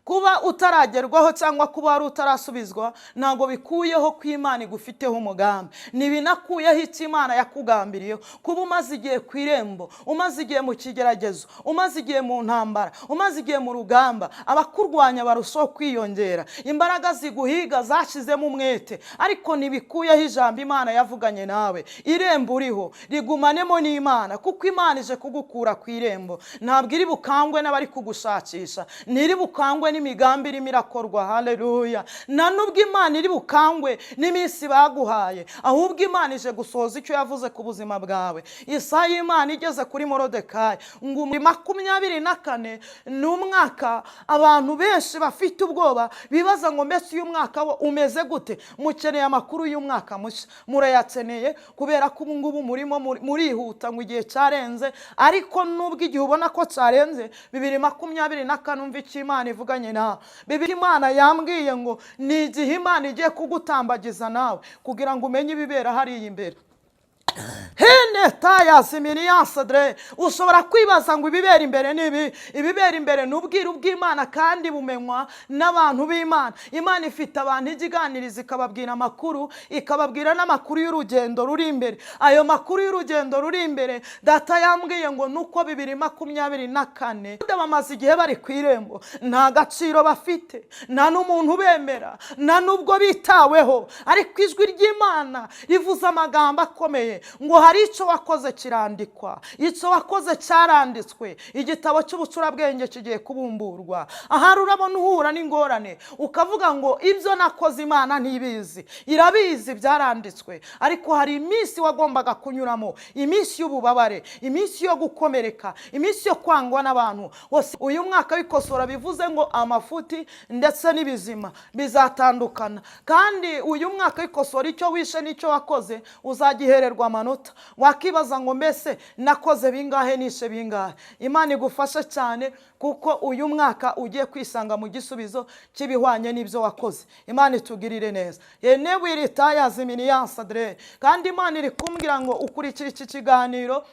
Kuba utaragerwaho cyangwa kuba wari utarasubizwa ntabwo bikuyeho ko Imana igufiteho umugambi, ntibinakuyeho icyo Imana yakugambiriyeho. Kuba umaze igihe ku irembo, umaze igihe mu kigeragezo, umaze igihe mu ntambara, umaze igihe mu rugamba, abakurwanya barushaho kwiyongera, imbaraga ziguhiga zashyizemo umwete, ariko ntibikuyeho ijambo Imana yavuganye nawe. Irembo uriho rigumanemo n'Imana, kuko Imana ije kugukura ku irembo. Ntabwo iri bukangwe n'abari kugushakisha, ntiri bukangwe n'imigambi irimo irakorwa. Haleluya! Nta nubwo Imana iri bukangwe n'iminsi baguhaye, ahubwo Imana ije gusohoza icyo yavuze ku buzima bwawe. Isaha y'Imana igeze kuri Morodekayi ngo muri 24 ni umwaka abantu benshi bafite ubwoba, bibaza ngo mbese uyu mwaka wo umeze gute? Mukeneye amakuru y'umwaka mushya, murayakeneye kubera ko ubu ngubu murimo murihuta ngo igihe cyarenze. Ariko nubwo igihe ubona ko cyarenze, 2024, umva icyo Imana ivuganye nawe. Bibiri Imana yambwiye ngo ni igihe Imana igiye kugutambagiza nawe kugira ngo umenye ibibera hariya imbere. Hene taya siminiyansadre. Ushobora kwibaza ngo ibibera imbere ni ibi? Ibibera imbere ni ubwiru bw'Imana kandi bumenywa n'abantu b'Imana. Imana ifite abantu ijya iganiriza, ikababwira amakuru, ikababwira n'amakuru y'urugendo ruri imbere. Ayo makuru y'urugendo ruri imbere, Data yambwiye ngo nuko 2024 bamaze igihe bari ku irembo, nta gaciro bafite, nta n'umuntu ubemera, nta n'ubwo bitaweho. Ariko ijwi ry'Imana rivuze amagambo akomeye ngo hari icyo wakoze kirandikwa, icyo wakoze cyaranditswe, igitabo cy'ubucurabwenge kigiye kubumburwa. Ahari urabona uhura n'ingorane ukavuga ngo ibyo nakoze Imana ntibizi. Irabizi, byaranditswe. Ariko hari iminsi wagombaga kunyuramo, iminsi y'ububabare, iminsi yo gukomereka, iminsi yo kwangwa n'abantu bose. Uyu mwaka w'ikosora bivuze ngo amafuti ndetse n'ibizima bizatandukana. Kandi uyu mwaka w'ikosora, icyo wishe n'icyo wakoze uzagihererwa amanota. Wakibaza ngo mbese nakoze bingahe, nishe bingahe? Imana igufashe cyane, kuko uyu mwaka ugiye kwisanga mu gisubizo cy'ibihwanye n'ibyo wakoze. Imana itugirire neza. Yenewiritayaziminiyance. Kandi Imana iri kumbwira ngo ukurikira iki kiganiro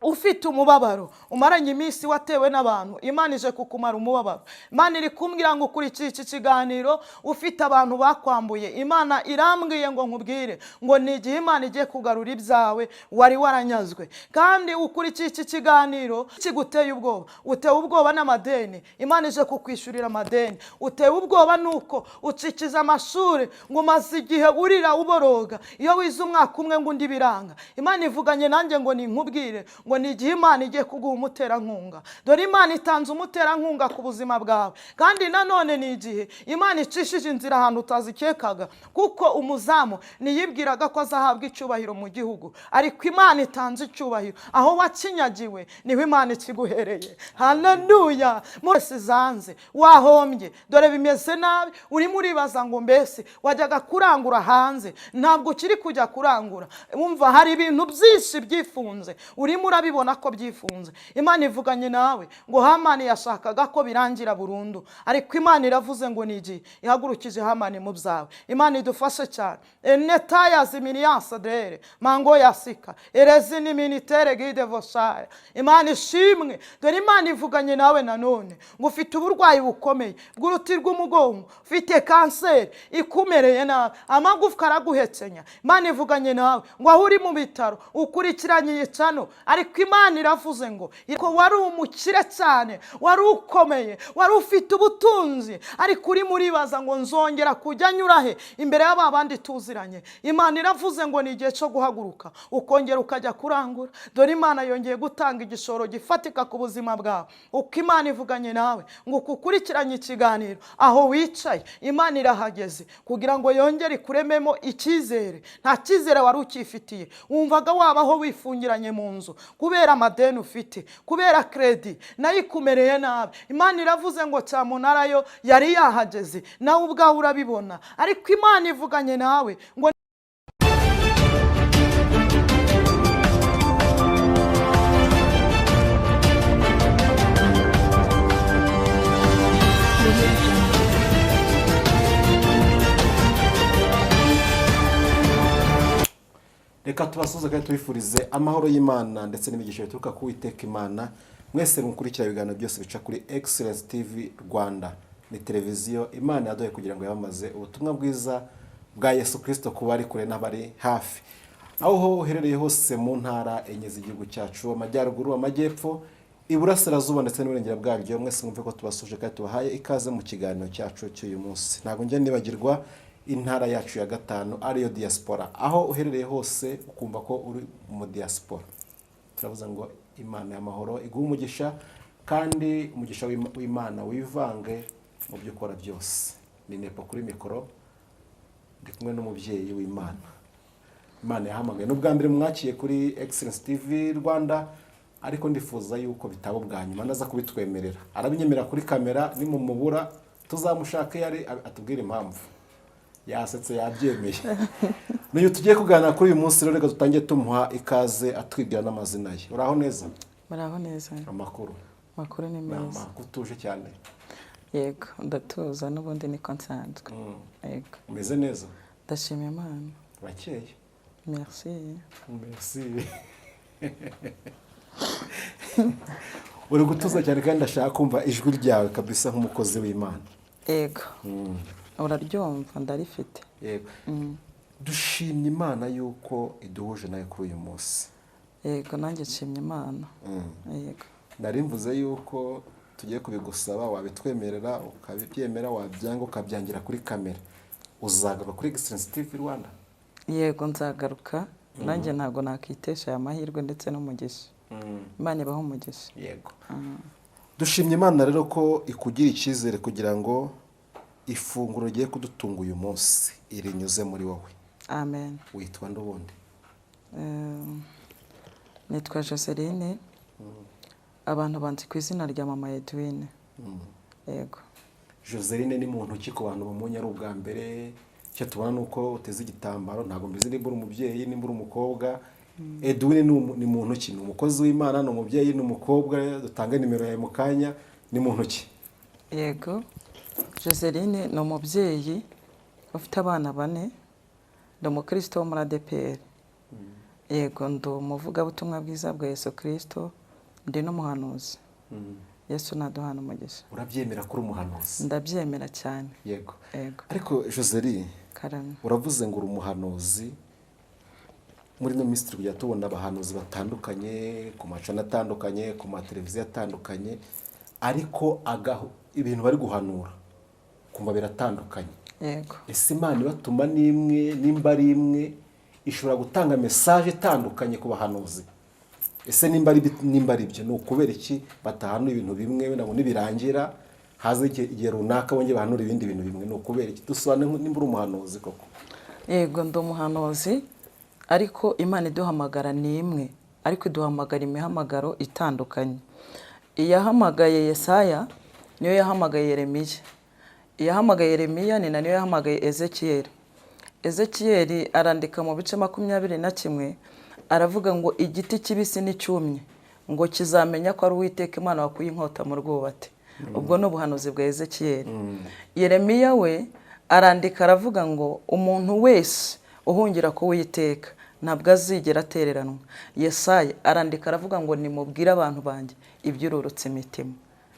ufite umubabaro umaranye iminsi watewe n'abantu, Imana ije kukumara umubabaro. Imana iri kumbwira ngo ukurikire iki kiganiro ufite abantu bakwambuye, Imana irambwiye ngo nkubwire ngo ni igihe Imana igiye kugarura ibyawe wari waranyazwe. Kandi ukurikiye iki kiganiro kiguteye ubwoba, utewe ubwoba n'amadeni, Imana ije kukwishyurira amadeni. Utewe ubwoba nuko ucikiza amashuri, ngo umaze igihe urira uboroga, iyo wize umwaka umwe ngo undi biranga. Imana ivuganye nanjye ngo ninkubwire ngo ni igihe Imana igiye kuguha umuterankunga. Dore Imana itanze umuterankunga ku buzima bwawe. Kandi nanone ni igihe Imana icishije inzira ahantu utazikekaga, kuko umuzamu ntiyibwiraga ko azahabwa icyubahiro mu gihugu, ariko Imana itanze icyubahiro aho wakinyagiwe, niho Imana ikiguhereye. Haleluya! Mwese zanze, wahombye, dore bimeze nabi. Urimo uribaza ngo mbese wajyaga kurangura hanze, ntabwo ukiri kujya kurangura. Wumva hari ibintu byinshi byifunze, urimo urabibona ko byifunze. Imana ivuganye nawe ngo Hamani yashakaga ko birangira burundu, ariko Imana iravuze ngo ni igihe ihagurukije Hamani mu byawe. Imana idufashe cyane. Enetaya ziminiyansadere mango yasika erezini minitere gide voshaya. Imana ishimwe. Dore Imana ivuganye nawe nanone ngo ufite uburwayi bukomeye bw'uruti rw'umugongo, ufite kanseri ikumereye nabi, amagufwa araguhekenya. Imana ivuganye nawe ngo aho uri mu bitaro ukurikiranye iyicano, ariko Imana iravuze ngo ko wari umukire cyane, wari ukomeye, wari ufite ubutunzi, ariko urimo uribaza ngo nzongera kujya nyura he imbere y'aba bandi tuziranye? Imana iravuze ngo ni igihe cyo guhaguruka ukongera ukajya kurangura. Dore Imana yongeye gutanga igishoro gifatika ku buzima bwawe. Uko Imana ivuganye nawe ngo ukurikiranye ikiganiro aho wicaye, Imana irahageze kugira ngo yongere ikurememo icyizere. Nta cyizere wari ukifitiye, wumvaga wabaho wifungiranye mu nzu kubera amadeni ufite, kubera kredi nayo ikumereye nabi. Imana iravuze ngo cyamunara yo yari yahageze, nawe ubwawe urabibona. Ariko Imana ivuganye nawe ngo Reka tubasuhuze kandi tubifurize amahoro y'Imana ndetse n'imigisha bituruka ku Uwiteka Imana. Mwese mukurikira ibiganiro byose bica kuri Excellence TV Rwanda. Ni televiziyo Imana yaduhaye kugira ngo yamamaze ubutumwa bwiza bwa Yesu Kirisito ku bari kure n'abari hafi. Aho uherereye hose mu ntara enye z'igihugu cyacu, amajyaruguru, amajyepfo, iburasirazuba ndetse n'uburengera bwaryo, mwese mwumve ko tubasuje kandi tubahaye ikaze mu kiganiro cyacu cy'uyu munsi. Ntabwo njya nibagirwa intara yacu ya gatanu, ariyo diaspora. Aho uherereye hose ukumva ko uri mu diaspora, turavuze ngo Imana y'amahoro iguhe umugisha, kandi umugisha w'Imana wivange mu byo ukora byose. Ni Nepo kuri mikoro, ndi kumwe n'umubyeyi w'Imana Imana yahamagaye. Ni ubwa mbere mwakiye kuri Excellence TV Rwanda, ariko ndifuza yuko bitaba ubwa nyuma. Naza kubitwemerera, arabinyemerera kuri kamera. Nimumubura tuzamushake yari atubwire impamvu. Yasetse, yabyemeye. N'uyu tugiye kuganira kuri uyu munsi rero, reka dutangire tumuha ikaze, atwibwira n'amazina ye. Uraho neza? Muraho neza. Amakuru? Amakuru ni Ni meza. Amakuru utuje cyane. Yego, ndatuza, n'ubundi niko nsanzwe. Yego. Umeze neza? Ndashima Imana. Urakeye. Merci. Merci. Uri gutuza cyane, kandi ndashaka kumva ijwi ryawe kabisa nk'umukozi w'Imana. Yego, uraryumva, ndarifite. Yego, dushimye Imana yuko iduhuje nawe kuri uyu munsi. Yego, nanjye nshimye Imana, yego. Nari mvuze yuko tugiye kubigusaba, wabitwemerera ukabibyemera, wabyanga ukabyangira kuri kamera. Uzagaruka kuri Excellence TV Rwanda? Yego, nzagaruka nanjye. Ntabwo nakitesha aya mahirwe ndetse n'umugisha. Imana ibaho umugisha. Yego, dushimye Imana rero ko ikugira icyizere kugira ngo ifunguro rigiye kudutunga uyu munsi irinyuze muri wowe. Amen. Witwa nde ubundi? Nitwa Joseline, abantu banzi ku izina rya Mama Edwine, yego. Joseline ni muntu ki ku bantu bamunye ari ubwa mbere? Icyo tubona ni uko uteze igitambaro, ntabwo mbizi nimba uri umubyeyi, nimba uri umukobwa. Edwine ni muntu ki? Ni umukozi w'Imana, ni umubyeyi, ni umukobwa? Dutange nimero yawe mu kanya. Ni muntu ki? Yego, Joseline ni umubyeyi ufite abana bane, ndi umukristo wo muri ADEPR. Yego, ndi umuvugabutumwa bwiza bwa Yesu Kirisito, ndi n'umuhanuzi. Yesu naduhana umugisha. Urabyemera ko uri umuhanuzi? Ndabyemera cyane. Yego. Yego. Ariko Joseline, Karame. uravuze ngo uri umuhanuzi. Muri ino minsi turi kujya tubona abahanuzi batandukanye ku macana atandukanye, ku mateleviziyo atandukanye, ariko ibintu bari guhanura kumva biratandukanye. Yego. Ese Imana ibatuma n'imwe? Nimba ari imwe, ishobora gutanga message itandukanye ku bahanuzi? Ese nimba ari ibyo, ni ukubera iki batahanura ibintu bimwe, wenda ngo nibirangira haze igihe runaka bongere bahanura ibindi bintu bimwe? Ni ukubera iki? Dusobanure nimba uri umuhanuzi koko. Yego, ndi umuhanuzi, ariko Imana iduhamagara ni imwe, ariko iduhamagara imihamagaro itandukanye. Iyahamagaye Yesaya niyo yahamagaye Yeremiya, iyahamagaye Yeremiya ni na niyo yahamagaye Ezekiyeli. Ezekiyeli arandika mu bice 21, aravuga ngo igiti kibisi n'icyumye ngo kizamenya ko ari Uwiteka Imana wakuye inkota mu rwubati. Ubwo ni ubuhanuzi bwa Ezekiyeli. Yeremiya we arandika, aravuga ngo umuntu wese uhungira ku Uwiteka ntabwo azigera atereranwa. Yesaya arandika, aravuga ngo nimubwire abantu banjye ibyururutse imitima.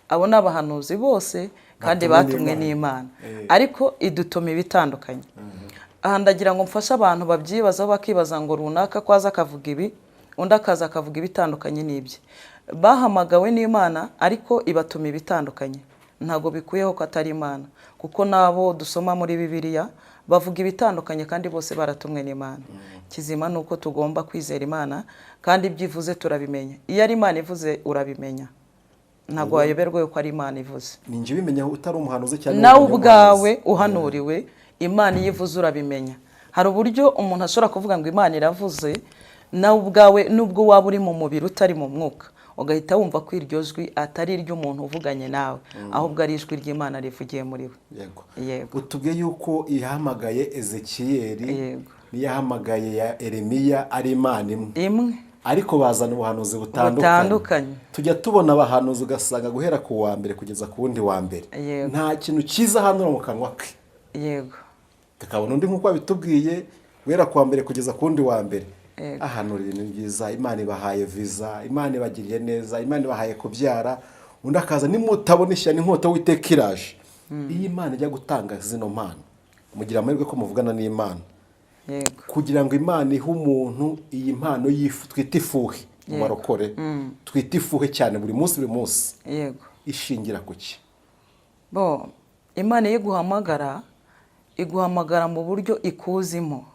Abo ni abahanuzi bose kandi batumwe batumwe n'Imana. n'Imana, ariko idutuma ibitandukanye. Aha ndagira ngo mfashe abantu babyibazaho, bakibaza ngo runaka ko aza akavuga ibi, undi akaza akavuga ibitandukanye n'ibye. Bahamagawe n'Imana, ariko ibatuma ibitandukanye. Ntabwo bikuyeho ko atari Imana, kuko n'abo dusoma muri Bibiliya bavuga ibitandukanye kandi bose baratumwe n'Imana. Kizima ni uko tugomba kwizera Imana, kandi ibyo ivuze turabimenya. Iyo ari Imana ivuze urabimenya, ntabwo wayoberwa yuko ari Imana ivuze. Ni njye ubimenya utari umuhanuzi cyane? Nawe ubwawe uhanuriwe, Imana iyo ivuze urabimenya. Hari uburyo umuntu ashobora kuvuga ngo Imana iravuze, nawe ubwawe nubwo waba uri mu mubiri utari mu mwuka, ugahita wumva ko iryo jwi atari iry'umuntu uvuganye nawe, ahubwo ari ijwi ry'Imana rivugiye muri we. Yego. Yego. Utubwiye yuko ihamagaye Ezekiyeli Yego. n'iyahamagaye ya Eremiya ari Imana imwe, Imwe. ariko bazana ubuhanuzi butandukanye. Butandukanye. Tujya tubona abahanuzi, ugasanga guhera ku wa mbere kugeza ku wundi wa mbere nta kintu cyiza ahanura mu kanwa ke. Tukabona undi, nk'uko wabitubwiye, guhera ku wa mbere kugeza ku wundi wa mbere ahanura ibintu byiza, Imana ibahaye viza, Imana ibagiriye neza, Imana ibahaye kubyara. Undi akaza, nimutabona ishyano inkota witeka iraje. Iyo Imana ijya gutanga zino mpano, mugira amahirwe ko muvugana n'Imana, Yego. kugira ngo Imana ihe umuntu iyi mpano y'ifu twita ifuhe mu barokore, twita ifuhe cyane buri munsi buri munsi, ishingira ku ki? Bo, Imana iyo iguhamagara, iguhamagara mu buryo ikuzimo.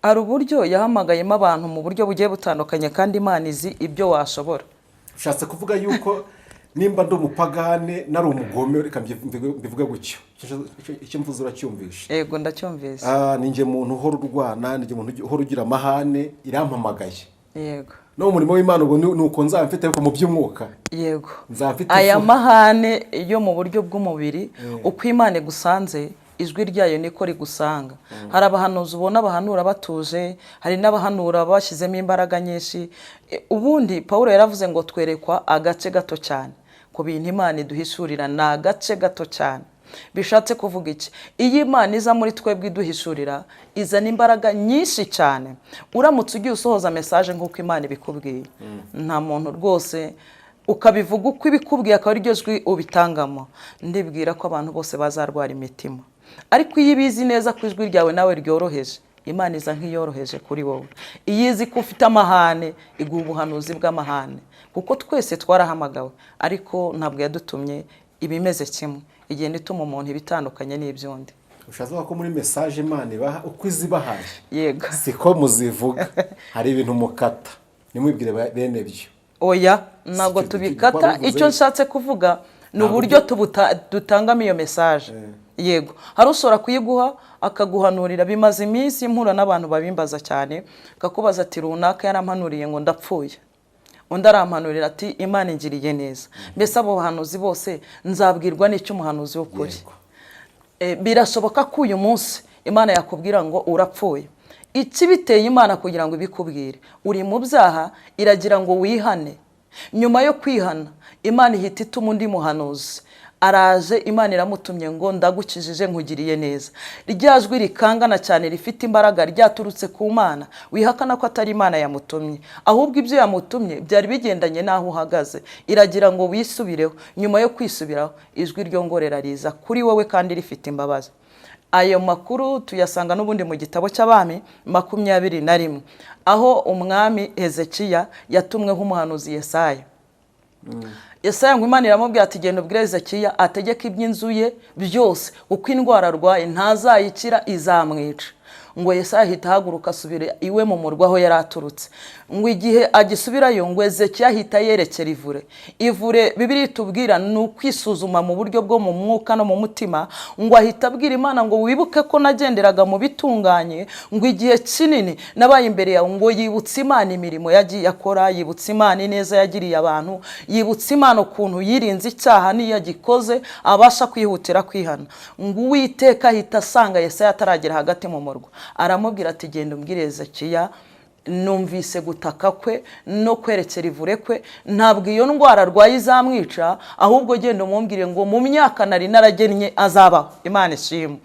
Hari uburyo yahamagayemo abantu mu buryo bugiye butandukanye, kandi Imana izi ibyo washobora. Ushatse kuvuga yuko nimba ndi umupagane, nari umugome, reka mbivuge gutyo, icyo mvuze uracyumvisha? Yego, ndacyumvise. Ah, ni njye muntu uhora urwana, ni njye muntu uhora ugira amahane, irampamagaye no mu murimo w'Imana, ubwo ni uko nzaba mfite, ariko mu by'umwuka nzaba mfite Aya ifuhe. mahane yo mu buryo bw'umubiri, uko Imana igusanze, ijwi ryayo niko rigusanga. Hari abahanuzi ubona bahanura batuje, hari n'abahanura bashyizemo imbaraga nyinshi. Ubundi Paul yaravuze ngo twerekwa agace gato cyane ku bintu Imana iduhishurira, ni agace gato cyane. Bishatse kuvuga iki? Iyo Imana iza muri twebwe iduhishurira, izana imbaraga nyinshi cyane. Uramutse ugiye usohoza message nk'uko Imana ibikubwiye, nta muntu rwose, ukabivuga uko ibikubwiye, akaba ariryo jwi ubitangamo, ndibwira ko abantu bose bazarwara imitima. Ariko iyo ibizi neza ko ijwi ryawe nawe ryoroheje, Imana iza nk'iyoroheje kuri wowe. Iyo izi ko ufite amahane, iguha ubuhanuzi bw'amahane, kuko twese twarahamagawe, ariko ntabwo yadutumye ibimeze kimwe. Igenda ituma umuntu ibitandukanye n'iby'undi. Ushatse kuvuga ko muri message Imana ibaha, uko izibahaye Yego. siko muzivuga, hari ibintu mukata ntimwibwire bene byo? Oya, ntabwo Si tubikata. wabivuze. Icyo nshatse kuvuga ni Ntabwo uburyo dutangamo iyo message. Yego, hari ushobora kuyiguha akaguhanurira. Bimaze iminsi mpura n'abantu babimbaza cyane, akakubaza ati: "Runaka yarampanuriye ngo ndapfuye," undi arampanurira ati: "Imana ingiriye neza." Mbese abo bahanuzi bose nzabwirwa n'icyo umuhanuzi w'ukuri? Birashoboka ko uyu munsi Imana yakubwira ngo urapfuye. Ikibiteye Imana kugira ngo ibikubwire, uri mu byaha, iragira ngo wihane. Nyuma yo kwihana, Imana ihita ituma undi muhanuzi. Araje, Imana iramutumye ngo ndagukijije, nkugiriye neza. Rya jwi rikangana cyane, rifite imbaraga, ryaturutse ku Mana, wihakana ko atari Imana yamutumye. Ahubwo ibyo yamutumye byari bigendanye n'aho uhagaze, iragira ngo wisubireho. Nyuma yo kwisubiraho, ijwi ryongorera riza kuri wowe kandi rifite imbabazi. Ayo makuru tuyasanga n'ubundi mu gitabo cy'Abami 21, aho umwami Hezekiya yatumweho umuhanuzi Yesaya. Yesaya ngo Imana iramubwira ati: "Genda ubwire Hezekiya ategeke iby'inzu ye byose, kuko indwara arwaye ntazayikira, izamwica." Ngo Yesaya ahita ahaguruka asubira iwe mu murwa aho yari aturutse. Ngo igihe agisubirayo, ngo Hezekiya ahita yerekera ivure. Ivure, Bibiliya itubwira, ni ukwisuzuma mu buryo bwo mu mwuka no mu mutima. Ngo ahita abwira Imana ngo: "Wibuke ko nagenderaga mu bitunganye, ngo igihe kinini nabaye imbere yawe." Ngo yibutse Imana imirimo yagiye akora, yibutse Imana ineza yagiriye abantu, yibutse Imana ukuntu yirinze icyaha, n'iyo agikoze abasha kwihutira kwihana. Ngo Uwiteka ahita asanga Yesaya ataragera hagati mu murwa, aramubwira ati: "Genda umbwire Hezekiya, numvise gutaka kwe no kwerekera ivure kwe, ntabwo iyo ndwara arwaye izamwica, ahubwo genda umumbwire ngo mu myaka nari naragennye azabaho." Imana ishimwe.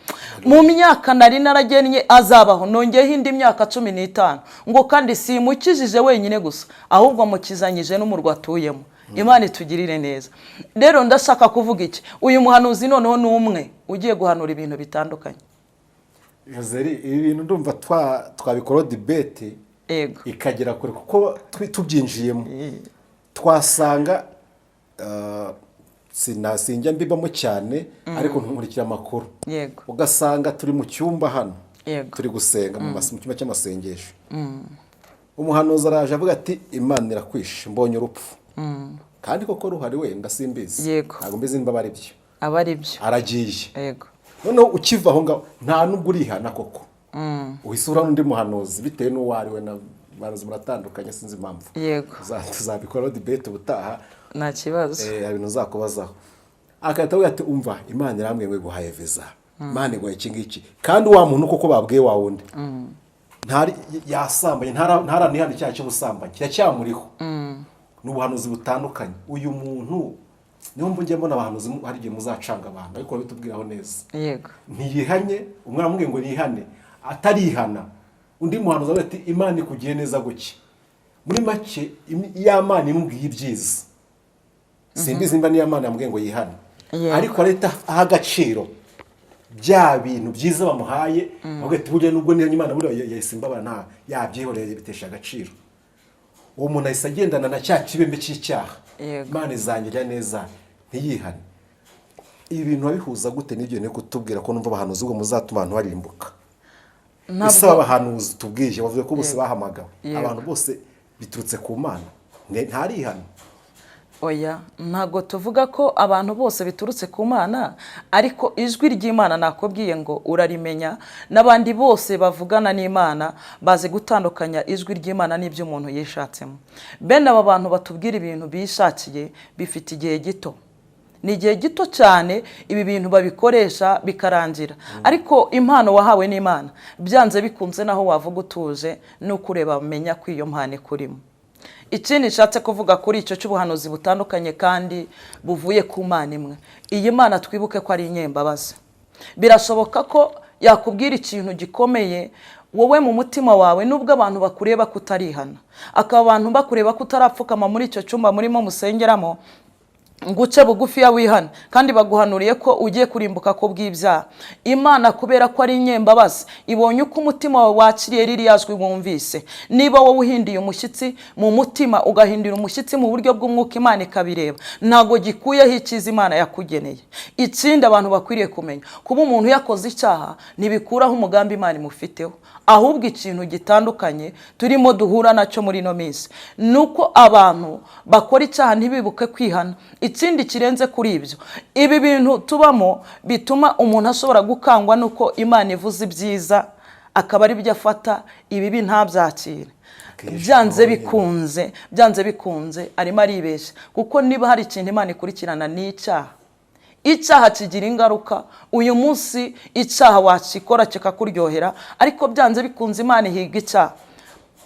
Mu myaka nari naragennye azabaho, nongeyeho indi myaka 15. Ngo kandi simukijije wenyine gusa, ahubwo mukizanyije n'umurwa atuyemo. Imana itugirire neza. Rero ndashaka kuvuga iki? Uyu muhanuzi noneho ni umwe ugiye guhanura ibintu bitandukanye. Joseli, ibi bintu ndumva twabikora debate ikagera kure, kuko tubyinjiyemo twasanga sinjya mbibamo cyane, ariko nkurikira amakuru, ugasanga turi mu cyumba hano, turi gusenga mu cyumba cy'amasengesho, umuhanuzi araje avuga ati: "Imana irakwishe, mbonye urupfu." Kandi koko ruhari, wenda simbizi, ntabwo mbizi niba ari byo. Aba ari byo. Aragiye. Noneho ukiva aho ngaho, nta nubwo urihana koko, uhise uhura n'undi muhanuzi bitewe n'uwo ari we, na bahanuzi muratandukanye, sinzi impamvu. Tuzabikoraho debate ubutaha. Nta kibazo. Hari ibintu nzakubazaho. Agahita avuga ati: "Umva, Imana irambwiye ngo iguhaye viza, Imana iguhaye iki ngiki." Kandi wa muntu koko babwiye wa wundi ntari yasambanye, ntaranihana icyaha cy'ubusambanyi, kiracyamuriho. Ni ubuhanuzi butandukanye. Uyu muntu niyo njya mbona abahanuzi hari igihe muzacanga abantu, ariko urabitubwiraho neza. Ntiyihanye, umwana amubwiye ngo yihane, atarihana, undi muhanuzi avuga ati: "Imana ikugiye neza gutya." Muri make ya Mana imubwiye ibyiza, simbizi nimba niya Mana yamubwiye ngo yihane. Ariko leta aha agaciro bya bintu byiza bamuhaye, avuga ati burya nubwo niyo Imana buriya yahise imbabara, nta yabyihoreye, bitesha agaciro. Uwo muntu ahise agendana na cya kibembe cy'icyaha. Imana izangirira neza, ntiyihane. Ibi bintu wabihuza gute n'ibyo ni kutubwira ko numva abahanuzi ubwo muzatuma abantu barimbuka? Ese aba bahanuzi tubwiye bavuze ko bose bahamagawe, abantu bose biturutse ku Mana, ntarihana? Oya, ntabwo tuvuga ko abantu bose biturutse ku Mana, ariko ijwi ry'Imana nakubwiye ngo urarimenya. N'abandi bose bavugana n'Imana bazi gutandukanya ijwi ry'Imana n'ibyo umuntu yishatsemo. Bene aba bantu batubwira ibintu bishakiye bifite igihe gito, ni igihe gito cyane ibi bintu babikoresha bikarangira. Ariko impano wahawe n'Imana, byanze bikunze naho wavuga utuje nuko ureba bamenya ko iyo mpano ikurimo. Ikindi nshatse kuvuga kuri icyo cy'ubuhanuzi butandukanye kandi buvuye ku Mana imwe, iyi Mana twibuke ko ari inyembabazi. Birashoboka ko yakubwira ikintu gikomeye wowe mu mutima wawe, nubwo abantu bakureba ko utarihana, akaba abantu bakureba ko utarapfukama muri icyo cyumba murimo musengeramo ngo uce bugufi ya wihana, kandi baguhanuriye ko ugiye kurimbuka ko bw'ibyaha. Imana kubera ko ari inyembabazi, ibonye uko umutima wawe wakiriye ririya jwi wumvise. Niba wowe uhindiye umushyitsi mu mutima, ugahindira umushyitsi mu buryo bw'umwuka, Imana ikabireba, ntabwo gikuyeho icyiza Imana yakugeneye. Ikindi abantu bakwiriye kumenya, kuba umuntu yakoze icyaha ntibikuraho umugambi Imana imufiteho. Ahubwo ikintu gitandukanye turimo duhura nacyo muri ino minsi ni uko abantu bakora icyaha ntibibuke kwihana. Ikindi kirenze kuri ibyo, ibi bintu tubamo bituma umuntu ashobora gukangwa n'uko Imana ivuze ibyiza akaba ari byo afata, ibibi ntabyakire. Byanze bikunze, byanze bikunze arimo aribeshya, kuko niba hari ikintu Imana ikurikirana ni icyaha. Icyaha kigira ingaruka. Uyu munsi icyaha wakikora kikakuryohera, ariko byanze bikunze Imana ihiga icyaha.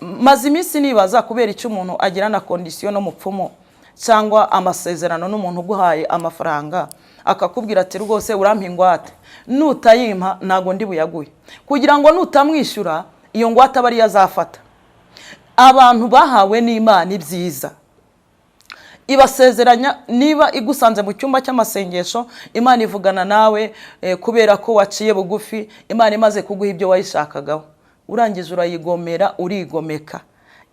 Maze iminsi nibaza kubera icyo umuntu agira na condition n'umupfumu cyangwa amasezerano n'umuntu uguhaye amafaranga, akakubwira ati rwose urampa ingwate, nutayimpa ntabwo ndi buyaguhe, kugira ngo nutamwishyura iyo ngwate aba ariyo azafata. Abantu bahawe n'Imana ibyiza ibasezeranya, niba igusanze mu cyumba cy'amasengesho, Imana ivugana nawe kubera ko waciye bugufi, Imana imaze kuguha ibyo wayishakagaho, urangije urayigomera, urigomeka.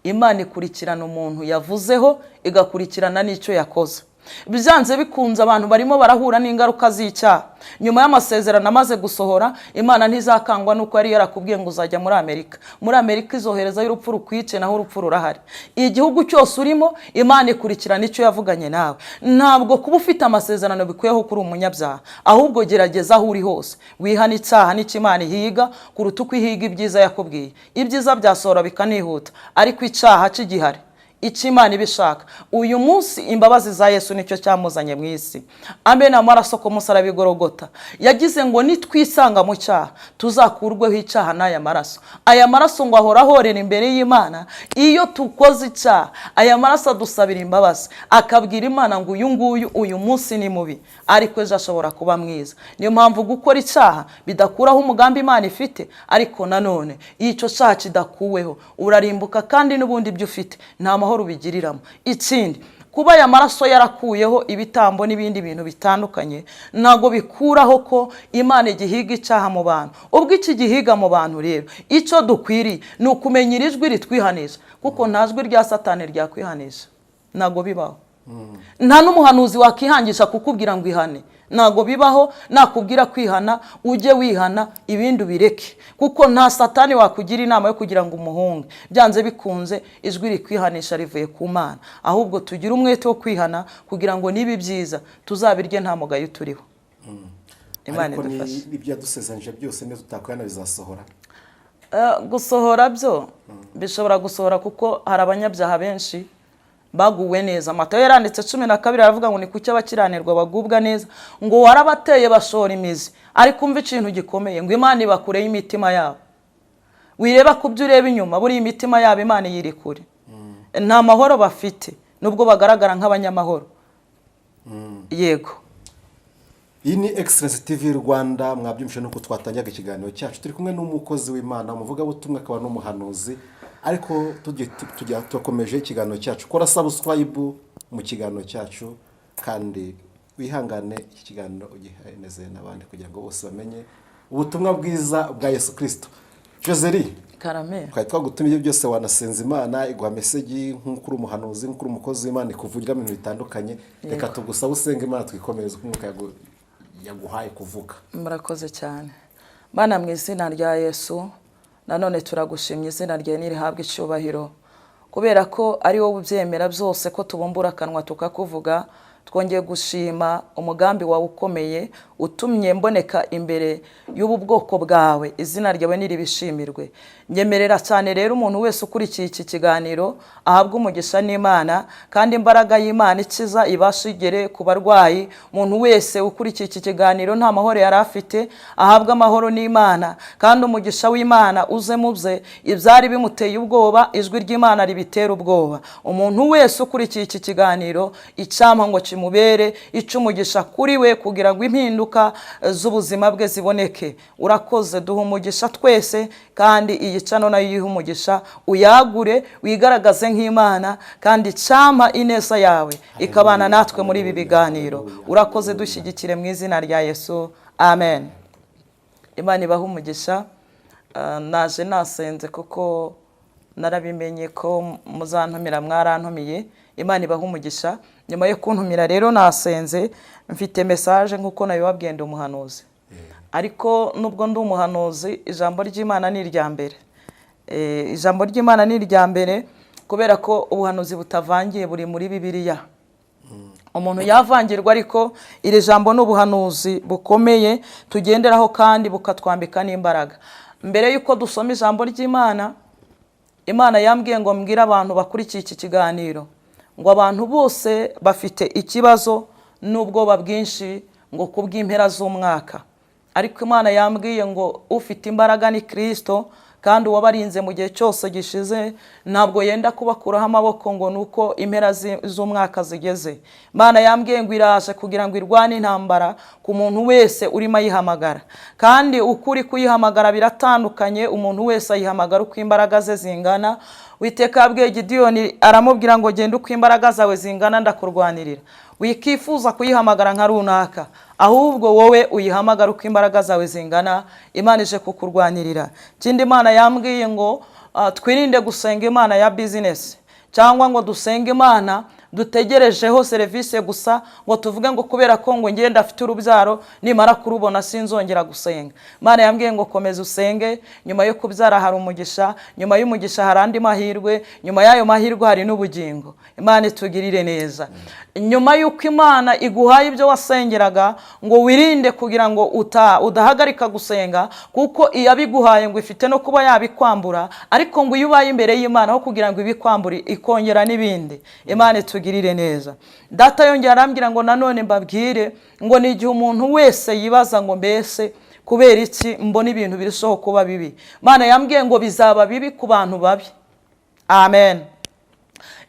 Imana ikurikirana umuntu yavuzeho, igakurikirana n'icyo yakoze. Byanze bikunze abantu barimo barahura n'ingaruka z'icyaha nyuma y'amasezerano amaze gusohora. Imana ntizakangwa n'uko yari yarakubwiye ngo uzajya muri Amerika. Muri Amerika izoherezayo urupfu rukwice, naho urupfu rurahari. Igihugu cyose urimo, Imana ikurikirana icyo yavuganye nawe. Ntabwo kuba ufite amasezerano bikuyeho kuri umunyabyaha, ahubwo gerageza aho uri hose wihana icyaha n'icyo Imana ihiga kuruta uko ihiga ibyiza yakubwiye. Ibyiza byasohora bikanihuta, ariko icyaha kigihari, icyo Imana ibishaka. Uyu munsi imbabazi za Yesu nicyo cyamuzanye mu isi, amena amaraso ku musaraba igorogota. Yagize ngo nitwisanga mu cyaha tuzakurweho icyaha n'aya maraso. Aya maraso ngo ahora ahorera imbere y'Imana. Iyo tukoze icyaha, aya maraso adusabira imbabazi, akabwira Imana ngo uyu nguyu uyu munsi ni mubi, ariko ejo ashobora kuba mwiza. Niyo mpamvu gukora icyaha bidakuraho umugambi Imana ifite, ariko nanone iyo icyo cyaha kidakuweho urarimbuka, kandi n'ubundi ibyo ufite nta mahoro ubigiriramo. Ikindi, kuba aya maraso yarakuyeho ibitambo n'ibindi bintu bitandukanye ntabwo bikuraho ko Imana igihiga icyaha mu bantu. Ubwo iki gihiga mu bantu rero, icyo dukwiriye ni ukumenya iri jwi ritwihanisha, kuko nta jwi rya Satani ryakwihanisha, ntabwo bibaho. Nta n'umuhanuzi wakihangisha kukubwira ngo ihane, ntabwo bibaho. Nakubwira kwihana ujye wihana, ibindi ubireke, kuko nta Satani wakugira inama yo kugira ngo umuhunge. Byanze bikunze ijwi rikwihanisha rivuye ku Mana. Ahubwo tugire umwete wo kwihana kugira ngo niba ibyiza tuzabirye nta mugayo turiho. Imana Ariko idufashe. Ibyo yadusezeranyije byose niyo tutakwihana bizasohora? Gusohora byo bishobora gusohora, kuko hari abanyabyaha benshi baguwe neza. Matayo yaranditse 12, aravuga ngo ni kuki abakiranirwa bagubwa neza, ngo warabateye bashora imizi. Ariko umva ikintu gikomeye, ngo Imana ibakureho imitima yabo. Wireba ku byo ureba inyuma, buriya imitima yabo Imana iyiri kure. Nta mahoro bafite nubwo bagaragara nk'abanyamahoro. Yego. Iyi ni Excellence TV Rwanda. Mwabyumvise nuko twatangiye ikiganiro cyacu, turi kumwe n'umukozi w'Imana, umuvugabutumwa akaba n'umuhanuzi. Ariko tujya turakomeje ikiganiro cyacu. Kora subscribe mu kiganiro cyacu kandi Wihangane, iki kiganiro ugiheneze n'abandi kugira ngo bose bamenye ubutumwa bwiza bwa Yesu Kirisito. Joseli. Karame. Twari twagutumye ibyo byose, wanasenza Imana iguha message nk'uko uri umuhanuzi, nk'uko uri umukozi w'Imana ikuvugira mu bintu bitandukanye. Reka tugusabe usenga Imana, twikomereze uko Umwuka yaguhaye kuvuga. Murakoze cyane. Mana, mu izina rya Yesu, nanone turagushimye, izina ryawe nirihabwe icyubahiro, kubera ko ari wowe ubyemera byose ko tubumbura akanwa tukakuvuga. Twongeye gushima umugambi wawe ukomeye utumye mboneka imbere y'ubu bwoko bwawe. Izina ryawe niribishimirwe. Nyemerera cyane rero umuntu wese ukurikiye iki kiganiro ahabwe umugisha n'Imana, kandi imbaraga y'Imana ikiza ibashe igere ku barwayi. Umuntu wese ukurikiye iki kiganiro nta mahoro yari afite ahabwe amahoro n'Imana, kandi umugisha w'Imana uze mu bye. Ibyari bimuteye ubwoba, ijwi ry'Imana ribitera ubwoba. Umuntu wese ukurikiye iki kiganiro, icyampa ngo kimubere icumugisha kuri we, kugira ngo impinduka z'ubuzima bwe ziboneke. Urakoze, duha umugisha twese, kandi iyi channel nayo uyihe umugisha, uyagure, wigaragaze nk'Imana, kandi icyampa ineza yawe ikabana natwe muri ibi biganiro. Urakoze, dushyigikire mu izina rya Yesu, amen. Imana ibahe umugisha. Naje nasenze kuko narabimenye ko muzantumira, mwarantumiye. Imana ibahe umugisha. Nyuma yo kuntumira rero nasenze, mfite message. Nk'uko nabibabwiye, ndi umuhanuzi, ariko nubwo ndi umuhanuzi, ijambo ry'Imana ni irya mbere. Ijambo ry'Imana ni irya mbere kubera ko ubuhanuzi butavangiye buri muri Bibiliya. Umuntu yavangirwa, ariko iri jambo ni ubuhanuzi bukomeye tugenderaho kandi bukatwambika n'imbaraga. Mbere y'uko dusoma ijambo ry'Imana, Imana yambwiye ngo mbwire abantu bakurikiye iki kiganiro ngo abantu bose bafite ikibazo n'ubwoba bwinshi ngo kubw'impera z'umwaka, ariko Imana yambwiye ngo ufite imbaraga ni Kirisito, kandi uwabarinze mu gihe cyose gishize ntabwo yenda kubakuraho amaboko ngo ni uko impera z'umwaka zigeze. Imana yambwiye ngo iraje kugira ngo irwane intambara ku muntu wese urimo ayihamagara, kandi ukuri kuyihamagara biratandukanye. Umuntu wese ayihamagara uko imbaraga ze zingana. Witeka yabwiye Gidiyoni, aramubwira ngo genda uko imbaraga zawe zingana, ndakurwanirira. Wikifuza kuyihamagara nka runaka, ahubwo wowe uyihamagara uko imbaraga zawe zingana, Imana ije kukurwanirira. Ikindi Imana yambwiye ngo twirinde gusenga Imana ya business, cyangwa ngo dusenge Imana dutegerejeho serivisi gusa, ngo tuvuge ngo kubera ko ngo ngenda afite urubyaro, nimara kurubona sinzongera gusenga. Imana yambwiye ngo komeza usenge. Nyuma yo kubyara hari umugisha, nyuma y'umugisha hari andi mahirwe, nyuma y'ayo mahirwe hari n'ubugingo. Imana itugirire neza. Nyuma y'uko Imana iguhaye ibyo wasengeraga, ngo wirinde kugira ngo udahagarika gusenga, kuko iyabiguhaye ngo ifite no kuba yabikwambura, ariko ngo iyo ubaye imbere y'Imana, aho kugira ngo ibikwambure ikongera n'ibindi. Imana itugirire neza. Data yongera arambwira ngo nanone mbabwire ngo ni igihe umuntu wese yibaza ngo mbese kubera iki mbona ibintu birushaho kuba bibi? Imana yambwiye ngo bizaba bibi ku bantu babi. Amen.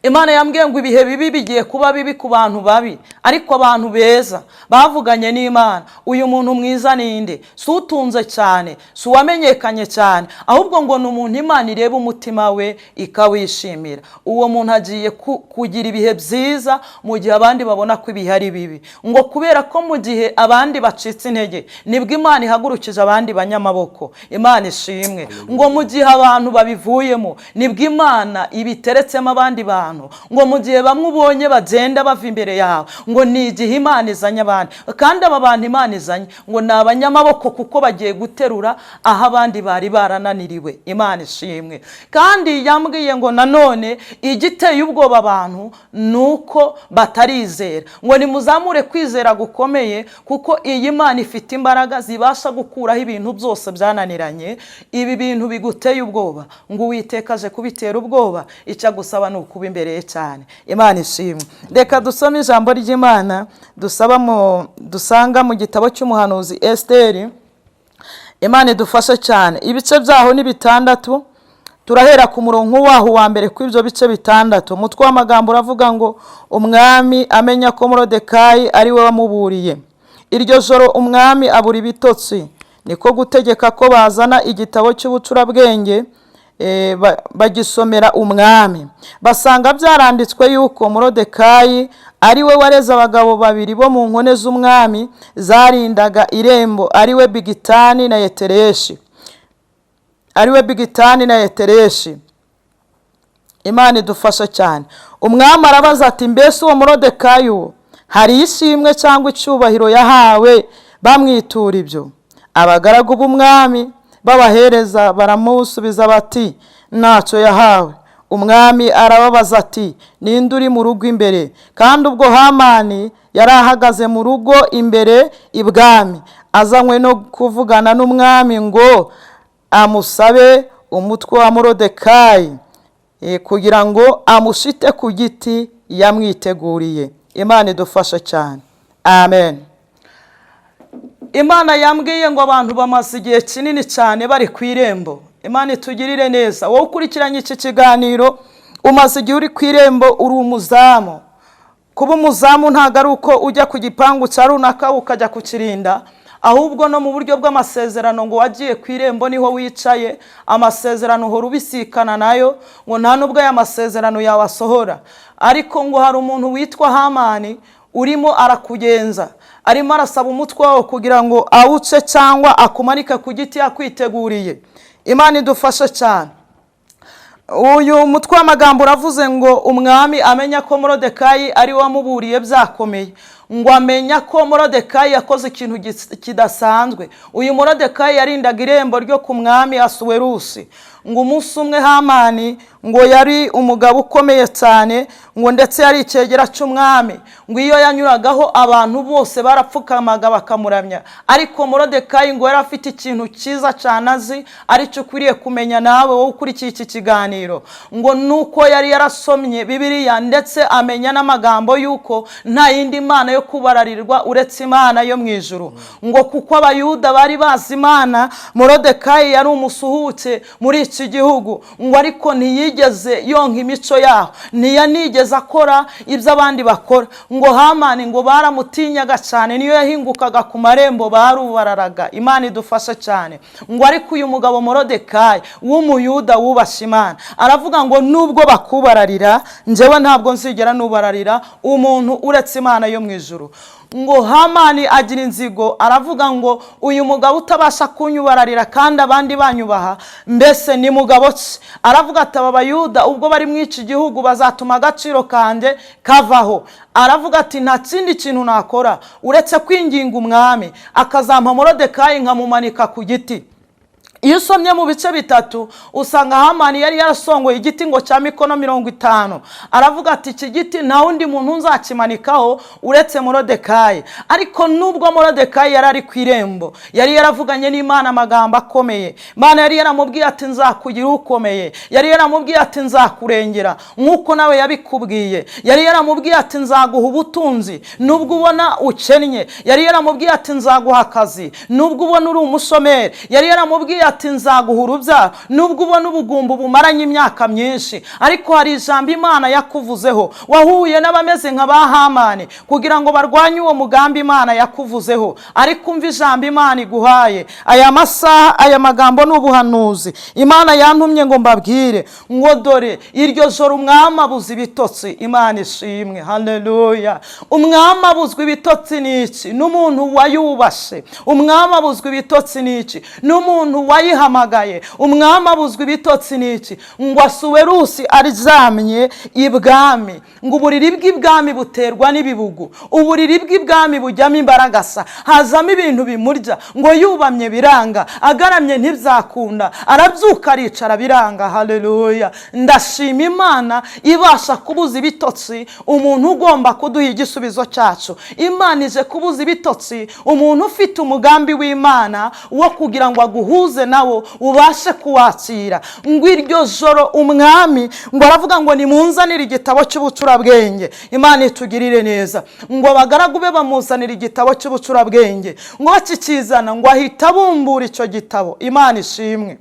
Imana yambwiye ngo ibihe bibi bigiye kuba bibi ku bantu babi, ariko abantu beza bavuganye n'Imana. Uyu muntu mwiza ninde? Si utunze cyane, si uwamenyekanye cyane, ahubwo ngo ni umuntu Imana ireba umutima we ikawishimira. Uwo muntu agiye kugira ibihe byiza mu gihe abandi babona ko ibihe ari bibi, ngo kubera ko mu gihe abandi bacitse intege nibwo Imana ihagurukije abandi banyamaboko. Imana ishimwe. Ngo mu gihe abantu babivuyemo nibwo Imana ibiteretsemo abandi bantu. Ngo mu gihe bamwe ubonye bagenda bava imbere yawe, ngo ni igihe Imana izanye abandi, kandi aba bantu Imana izanye ngo ni abanyamaboko, kuko bagiye guterura aho abandi bari barananiriwe. Imana ishimwe. Kandi yambwiye ngo nanone igiteye ubwoba abantu ni uko batarizera, ngo nimuzamure kwizera gukomeye, kuko iyi Mana ifite imbaraga zibasha gukuraho ibintu byose byananiranye. Ibi bintu biguteye ubwoba, ngo Uwiteka aje kubitera ubwoba, icyo agusaba ni ukuba imbere ye cyane. Imana ishimwe. Reka dusome ijambo ry'Imana dusanga mu gitabo cy'umuhanuzi Esiteri. Imana idufashe cyane. Ibice byaho ni 6, turahera ku murongo waho wa mbere kw'ibyo bice 6. Umutwe w'amagambo uravuga ngo umwami amenya ko Moridekayi ari we wamuburiye. Iryo joro umwami abura ibitotsi, niko gutegeka ko bazana igitabo cy'ubucurabwenge. Bagisomera umwami, basanga byaranditswe yuko Morodekayi ari we wareze abagabo babiri bo mu nkone z'umwami zarindaga irembo, ari we Bigitani na Yetereshi, ari we Bigitani na Yetereshi. Imana idufasha cyane. Umwami arabaza ati: "Mbese uwo Morodekayi uwo hari ishimwe cyangwa icyubahiro yahawe bamwitura ibyo?" Abagaragu b'umwami babahereza baramusubiza bati: "Ntacyo yahawe." Umwami arababaza ati: "Ninde uri mu rugo imbere?" Kandi ubwo Hamani yari ahagaze mu rugo imbere ibwami, azanywe no kuvugana n'umwami ngo amusabe umutwe wa Morodekayi, kugira ngo amushite ku giti yamwiteguriye. Imana idufasha cyane, amen. Imana yambwiye ngo abantu bamaze igihe kinini cyane bari ku irembo. Imana itugirire neza. Wowe ukurikiranye iki kiganiro, umaze igihe uri ku irembo, uri umuzamu. Kuba umuzamu ntabwo ari uko ujya ku gipangu cya runaka ukajya kukirinda, ahubwo no mu buryo bw'amasezerano ngo wagiye ku irembo, niho wicaye. Amasezerano uhora ubisikana nayo, ngo nta nubwo aya masezerano yawe asohora. Ariko ngo hari umuntu witwa Hamani urimo arakugenza, arimo arasaba umutwe wawe kugira ngo awuce cyangwa akumanike ku giti yakwiteguriye. Imana idufashe cyane. Uyu mutwe w'amagambo uravuze ngo umwami amenya ko Morodekayi ari we wamuburiye byakomeye, ngo amenya ko Morodekayi yakoze ikintu kidasanzwe. Uyu Morodekayi yarindaga irembo ryo ku mwami Asuwerusi. Ngo umunsi umwe Hamani ngo yari umugabo ukomeye cyane, ngo ndetse yari icyegera cy'umwami, ngo iyo yanyuragaho abantu bose barapfukamaga bakamuramya. Ariko Morodekayi ngo yari afite ikintu cyiza cyane azi, aricyo ukwiriye kumenya nawe wowe ukurikiye iki kiganiro, ngo nuko yari yarasomye Bibiliya, ndetse amenya n'amagambo y'uko nta yindi mana yo kubararirwa uretse Imana yo mu ijuru. Ngo kuko Abayuda bari bazi Imana, Morodekayi yari umusuhuke muri iki gihugu, ngo ariko ntiyigeze yonka imico yaho, ntiyanigeze akora ibyo abandi bakora. Ngo Hamani ngo baramutinyaga cyane, niyo yahingukaga ku marembo barubararaga. Imana idufashe cyane. Ngo ariko uyu mugabo Morodekayi w'Umuyuda wubashye Imana aravuga ngo: "Nubwo bakubararira, njyewe ntabwo nzigera nubararira umuntu uretse Imana yo mu ijuru." Ngo Hamani agira inzigo, aravuga ngo: "Uyu mugabo utabasha kunyubararira kandi abandi banyubaha, mbese ni mugabo ki?" Aravuga ati: "Aba Bayuda ubwo bari mu iki gihugu bazatuma agaciro kanjye kavaho." Aravuga ati: "Nta kindi kintu nakora uretse kwinginga umwami akazampa Morodekayi nkamumanika ku giti." Iyo usomye mu bice 3, usanga Hamani yari yarasongoye igiti ngo cya mikono 50. Aravuga ati: "Iki giti nta wundi muntu nzakimanikaho uretse Morodekayi." Ariko nubwo Morodekayi yari ari ku irembo, yari yaravuganye n'Imana amagambo akomeye. Imana yari yaramubwiye ati: "Nzakugira ukomeye." Yari yaramubwiye ati: "Nzakurengera," nk'uko nawe yabikubwiye. Yari yaramubwiye ati: "Nzaguha ubutunzi nubwo ubona ukennye." Yari yaramubwiye ati: "Nzaguha akazi nubwo ubona uri umushomeri." Yari yaramubwiye ati: "Nzaguha urubyaro nubwo ubona ubugumba bumaranye imyaka myinshi." Ariko hari ijambo Imana yakuvuzeho. Wahuye n'abameze nka ba Hamani kugira ngo barwanye uwo mugambi Imana yakuvuzeho. Ariko umva ijambo Imana iguhaye aya masaha. Aya magambo ni ubuhanuzi. Imana yantumye ngo mbabwire ngo: dore iryo joro umwami abuze ibitotsi. Imana ishimwe, haleluya. Umwami abuzwa ibitotsi ni iki? N'umuntu wayubashe. Umwami abuzwa ibitotsi ni iki? N'umuntu wayihamagaye. Umwami abuzwa ibitotsi ni iki? Ngo Asuwerusi aryamye ibwami, ngo uburiri bw'ibwami buterwa n'ibibugu, uburiri bw'ibwami bujyamo imbaragasa, hazamo ibintu bimurya. Ngo yubamye biranga, agaramye ntibyakunda, arabyuka aricara biranga. Haleluya! Ndashima Imana ibasha kubuza ibitotsi umuntu ugomba kuduha igisubizo cyacu. Imana ije kubuza ibitotsi umuntu ufite umugambi w'Imana wo kugira ngo aguhuze nawo ubashe kuwakira. Ngo iryo joro umwami ngo aravuga ngo: "Nimunzanire igitabo cy'ubucurabwenge." Imana itugirire neza. Ngo abagaragu be bamuzanira igitabo cy'ubucurabwenge. Ngo bakikizana, ngo ahita abumbura icyo gitabo. Imana ishimwe.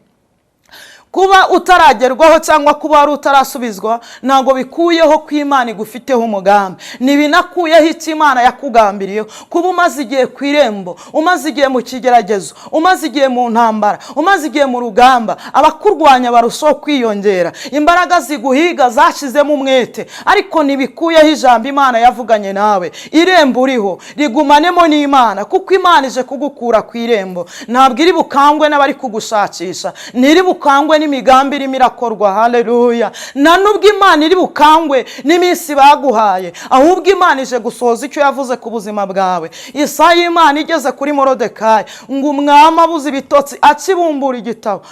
Kuba utaragerwaho cyangwa kuba wari utarasubizwa ntabwo bikuyeho ko Imana igufiteho umugambi, ntibinakuyeho icyo Imana yakugambiriyeho. Kuba umaze igihe ku irembo, umaze igihe mu kigeragezo, umaze igihe mu ntambara, umaze igihe mu rugamba, abakurwanya barushaho kwiyongera, imbaraga ziguhiga zashyizemo umwete, ariko ntibikuyeho ijambo Imana yavuganye nawe. Irembo uriho rigumanemo n'Imana, kuko Imana ije kugukura ku irembo. Ntabwo iri bukangwe n'abari kugushakisha, ntiri bukangwe n'imigambi irimo irakorwa. Haleluya! Nta nubwo Imana iri bukangwe n'iminsi baguhaye, ahubwo Imana ije gusohoza icyo yavuze ku buzima bwawe. Isaha y'Imana igeze kuri Morodekayi, ngo umwami abuze ibitotsi akibumbura igitabo.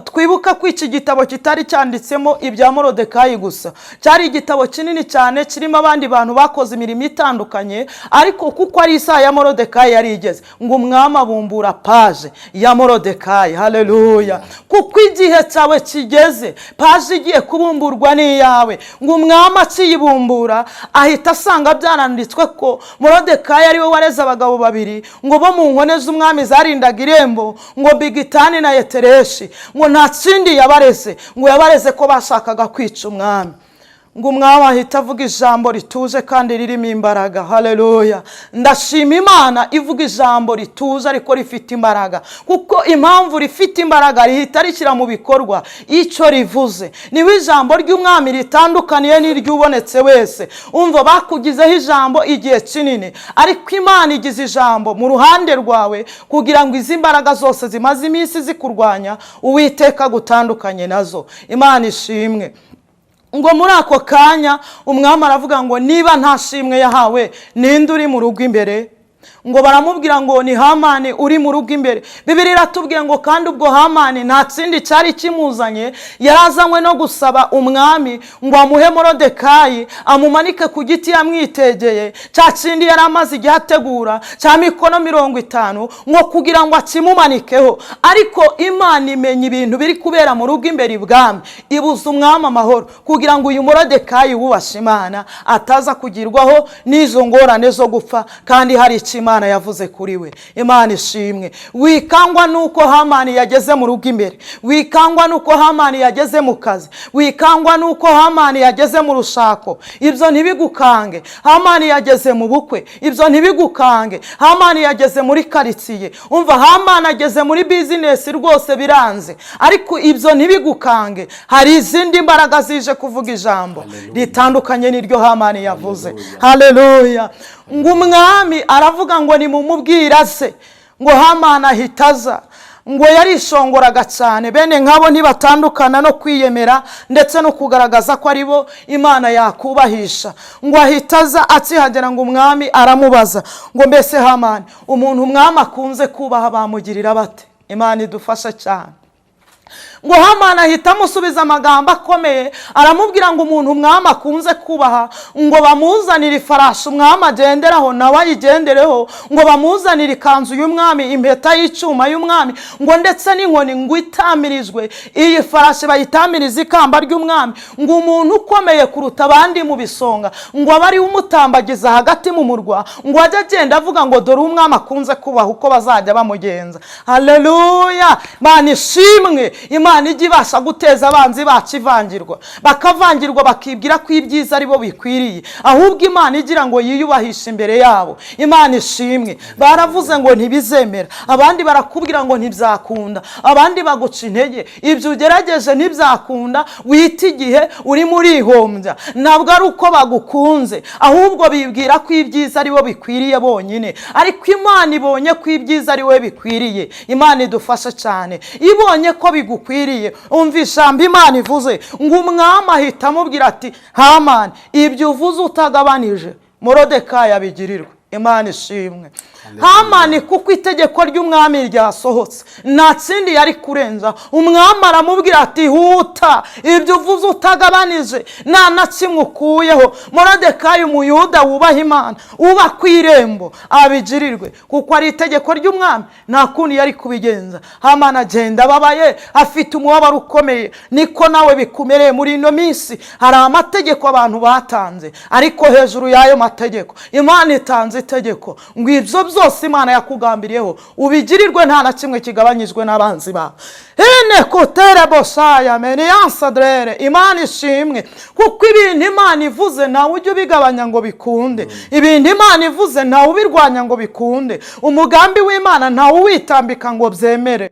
Twibuka ko iki gitabo kitari cyanditsemo ibya Morodekayi gusa, cyari igitabo kinini cyane kirimo abandi bantu bakoze imirimo itandukanye, ariko kuko ari isaha ya Morodekayi yari igeze, ngo umwami abumbura paje ya Morodekayi. Haleluya! Kuko igihe cyawe kigeze, paje igiye kubumburwa n'iyawe. Ngo umwami akiyibumbura ahita asanga byaranditswe ko Morodekayi ari we wareze abagabo babiri ngo bo mu nkone z'umwami zarindaga irembo, ngo Bigitani na Yetereshi, ngo nta kindi yabareze, ngo yabareze ko bashakaga kwica umwami. Ngo umwami ahita avuga ijambo rituje kandi ririmo imbaraga. Haleluya! Ndashima Imana ivuga ijambo rituje ariko rifite imbaraga, kuko impamvu rifite imbaraga rihita rishyira mu bikorwa icyo rivuze. Niba ijambo ry'umwami ritandukaniye n'iry'ubonetse wese, umva bakugizeho ijambo igihe kinini, ariko Imana igize ijambo mu ruhande rwawe kugira ngo izi mbaraga zose zimaze iminsi zikurwanya Uwiteka gutandukanye nazo. Imana ishimwe. Ngo muri ako kanya umwami aravuga ngo niba nta shimwe yahawe, ninde uri mu rugo imbere? Ngo baramubwira ngo ni Hamani uri mu rugo imbere. Bibiliya iratubwiye ngo kandi ubwo Hamani nta kindi cyari kimuzanye, yarazanywe no gusaba umwami ngo amuhe Morodekayi amumanike ku giti yamwitegeye, cya kindi yari amaze igihe ategura cya mikono 50, ngo kugira ngo akimumanikeho. Ariko Imana imenya ibintu biri kubera mu rugo imbere ibwami, ibuza umwami amahoro kugira ngo uyu Morodekayi wubashe Imana ataza kugirwaho n'izo ngorane zo gupfa, kandi hari icyo Imana yavuze kuri we. Imana ishimwe. Wikangwa nuko Hamani yageze mu rugo imbere, wikangwa nuko Hamani yageze mu kazi, wikangwa nuko Hamani yageze mu rushako, ibyo ntibigukange. Hamani yageze mu bukwe, ibyo ntibigukange. Hamani yageze muri karitsiye, umva Hamani ageze muri bizinesi, rwose biranze, ariko ibyo ntibigukange. Hari izindi mbaraga zije kuvuga ijambo ritandukanye n'iryo Hamani yavuze. Haleluya! Ngo umwami aravuga ngo nimumubwira se, ngo Hamani ahita aza. Ngo yarishongoraga cyane, bene nkabo ntibatandukana no kwiyemera ndetse no kugaragaza ko ari bo Imana yakubahisha. Ngo ahita aza, akihagera ngo umwami aramubaza ngo mbese Hamani, umuntu umwami akunze kubaha bamugirira bate? Imana idufasha cyane. Ngo Hamani ahita amusubiza amagambo akomeye, aramubwira ngo umuntu umwami akunze kubaha, ngo bamuzanire ifarashi umwami agenderaho nawe ayigendereho, ngo bamuzanire ikanzu y'umwami, impeta y'icyuma y'umwami, ngo ndetse n'inkoni ngo itamirijwe, iyi farashi bayitamirize ikamba ry'umwami, ngo umuntu ukomeye kuruta abandi mu bisonga ngo abe ariwe umutambagiza hagati mu murwa, ngo ajye agenda avuga ngo dore umwami akunze kubaha uko bazajya bamugenza. Haleluya! Imana ishimwe. Imana ijya ibasha guteza abanzi bacu ivangirwa, bakavangirwa bakibwira ko ibyiza ari bo bikwiriye, ahubwo Imana igira ngo yiyubahishe imbere yabo. Imana ishimwe. Baravuze ngo ntibizemera, abandi barakubwira ngo ntibyakunda, abandi baguca intege, ibyo ugerageje ntibyakunda, wita igihe urimo urihombya. Ntabwo ari uko bagukunze, ahubwo bibwira ko ibyiza ari bo bikwiriye bonyine, ariko Imana ibonye ko ibyiza ari we bikwiriye. Imana idufashe cyane, ibonye ko bigukwiriye. Umva ijambo Imana ivuze, ngo umwami ahita amubwira ati Hamani, ibyo uvuze utagabanije Morodekayi abigirirwe. Imana ishimwe. Hamani kuko itegeko ry'umwami ryasohotse nta kindi yari kurenza, umwami aramubwira ati huta, ibyo uvuze utagabanije nta na kimwe ukuyeho, Morodekayi umuyuda wubaha Imana uba ku irembo abigirirwe, kuko ari itegeko ry'umwami nta kundi yari kubigenza. Hamani agenda ababaye, afite umubabaro ukomeye. Niko nawe bikumereye muri ino minsi. Hari amategeko abantu batanze, ariko hejuru y'ayo mategeko Imana itanze itegeko ngo ibyo byose Imana yakugambiriyeho ubigirirwe, nta na kimwe kigabanyijwe n'abanzi bawe. Hene kotere bosaya meniyansadrere. Imana ishimwe, kuko ibintu Imana ivuze ntawe ujya ubigabanya ngo bikunde. Ibintu Imana ivuze ntawe ubirwanya ngo bikunde. Umugambi w'Imana ntawe uwitambika ngo byemere.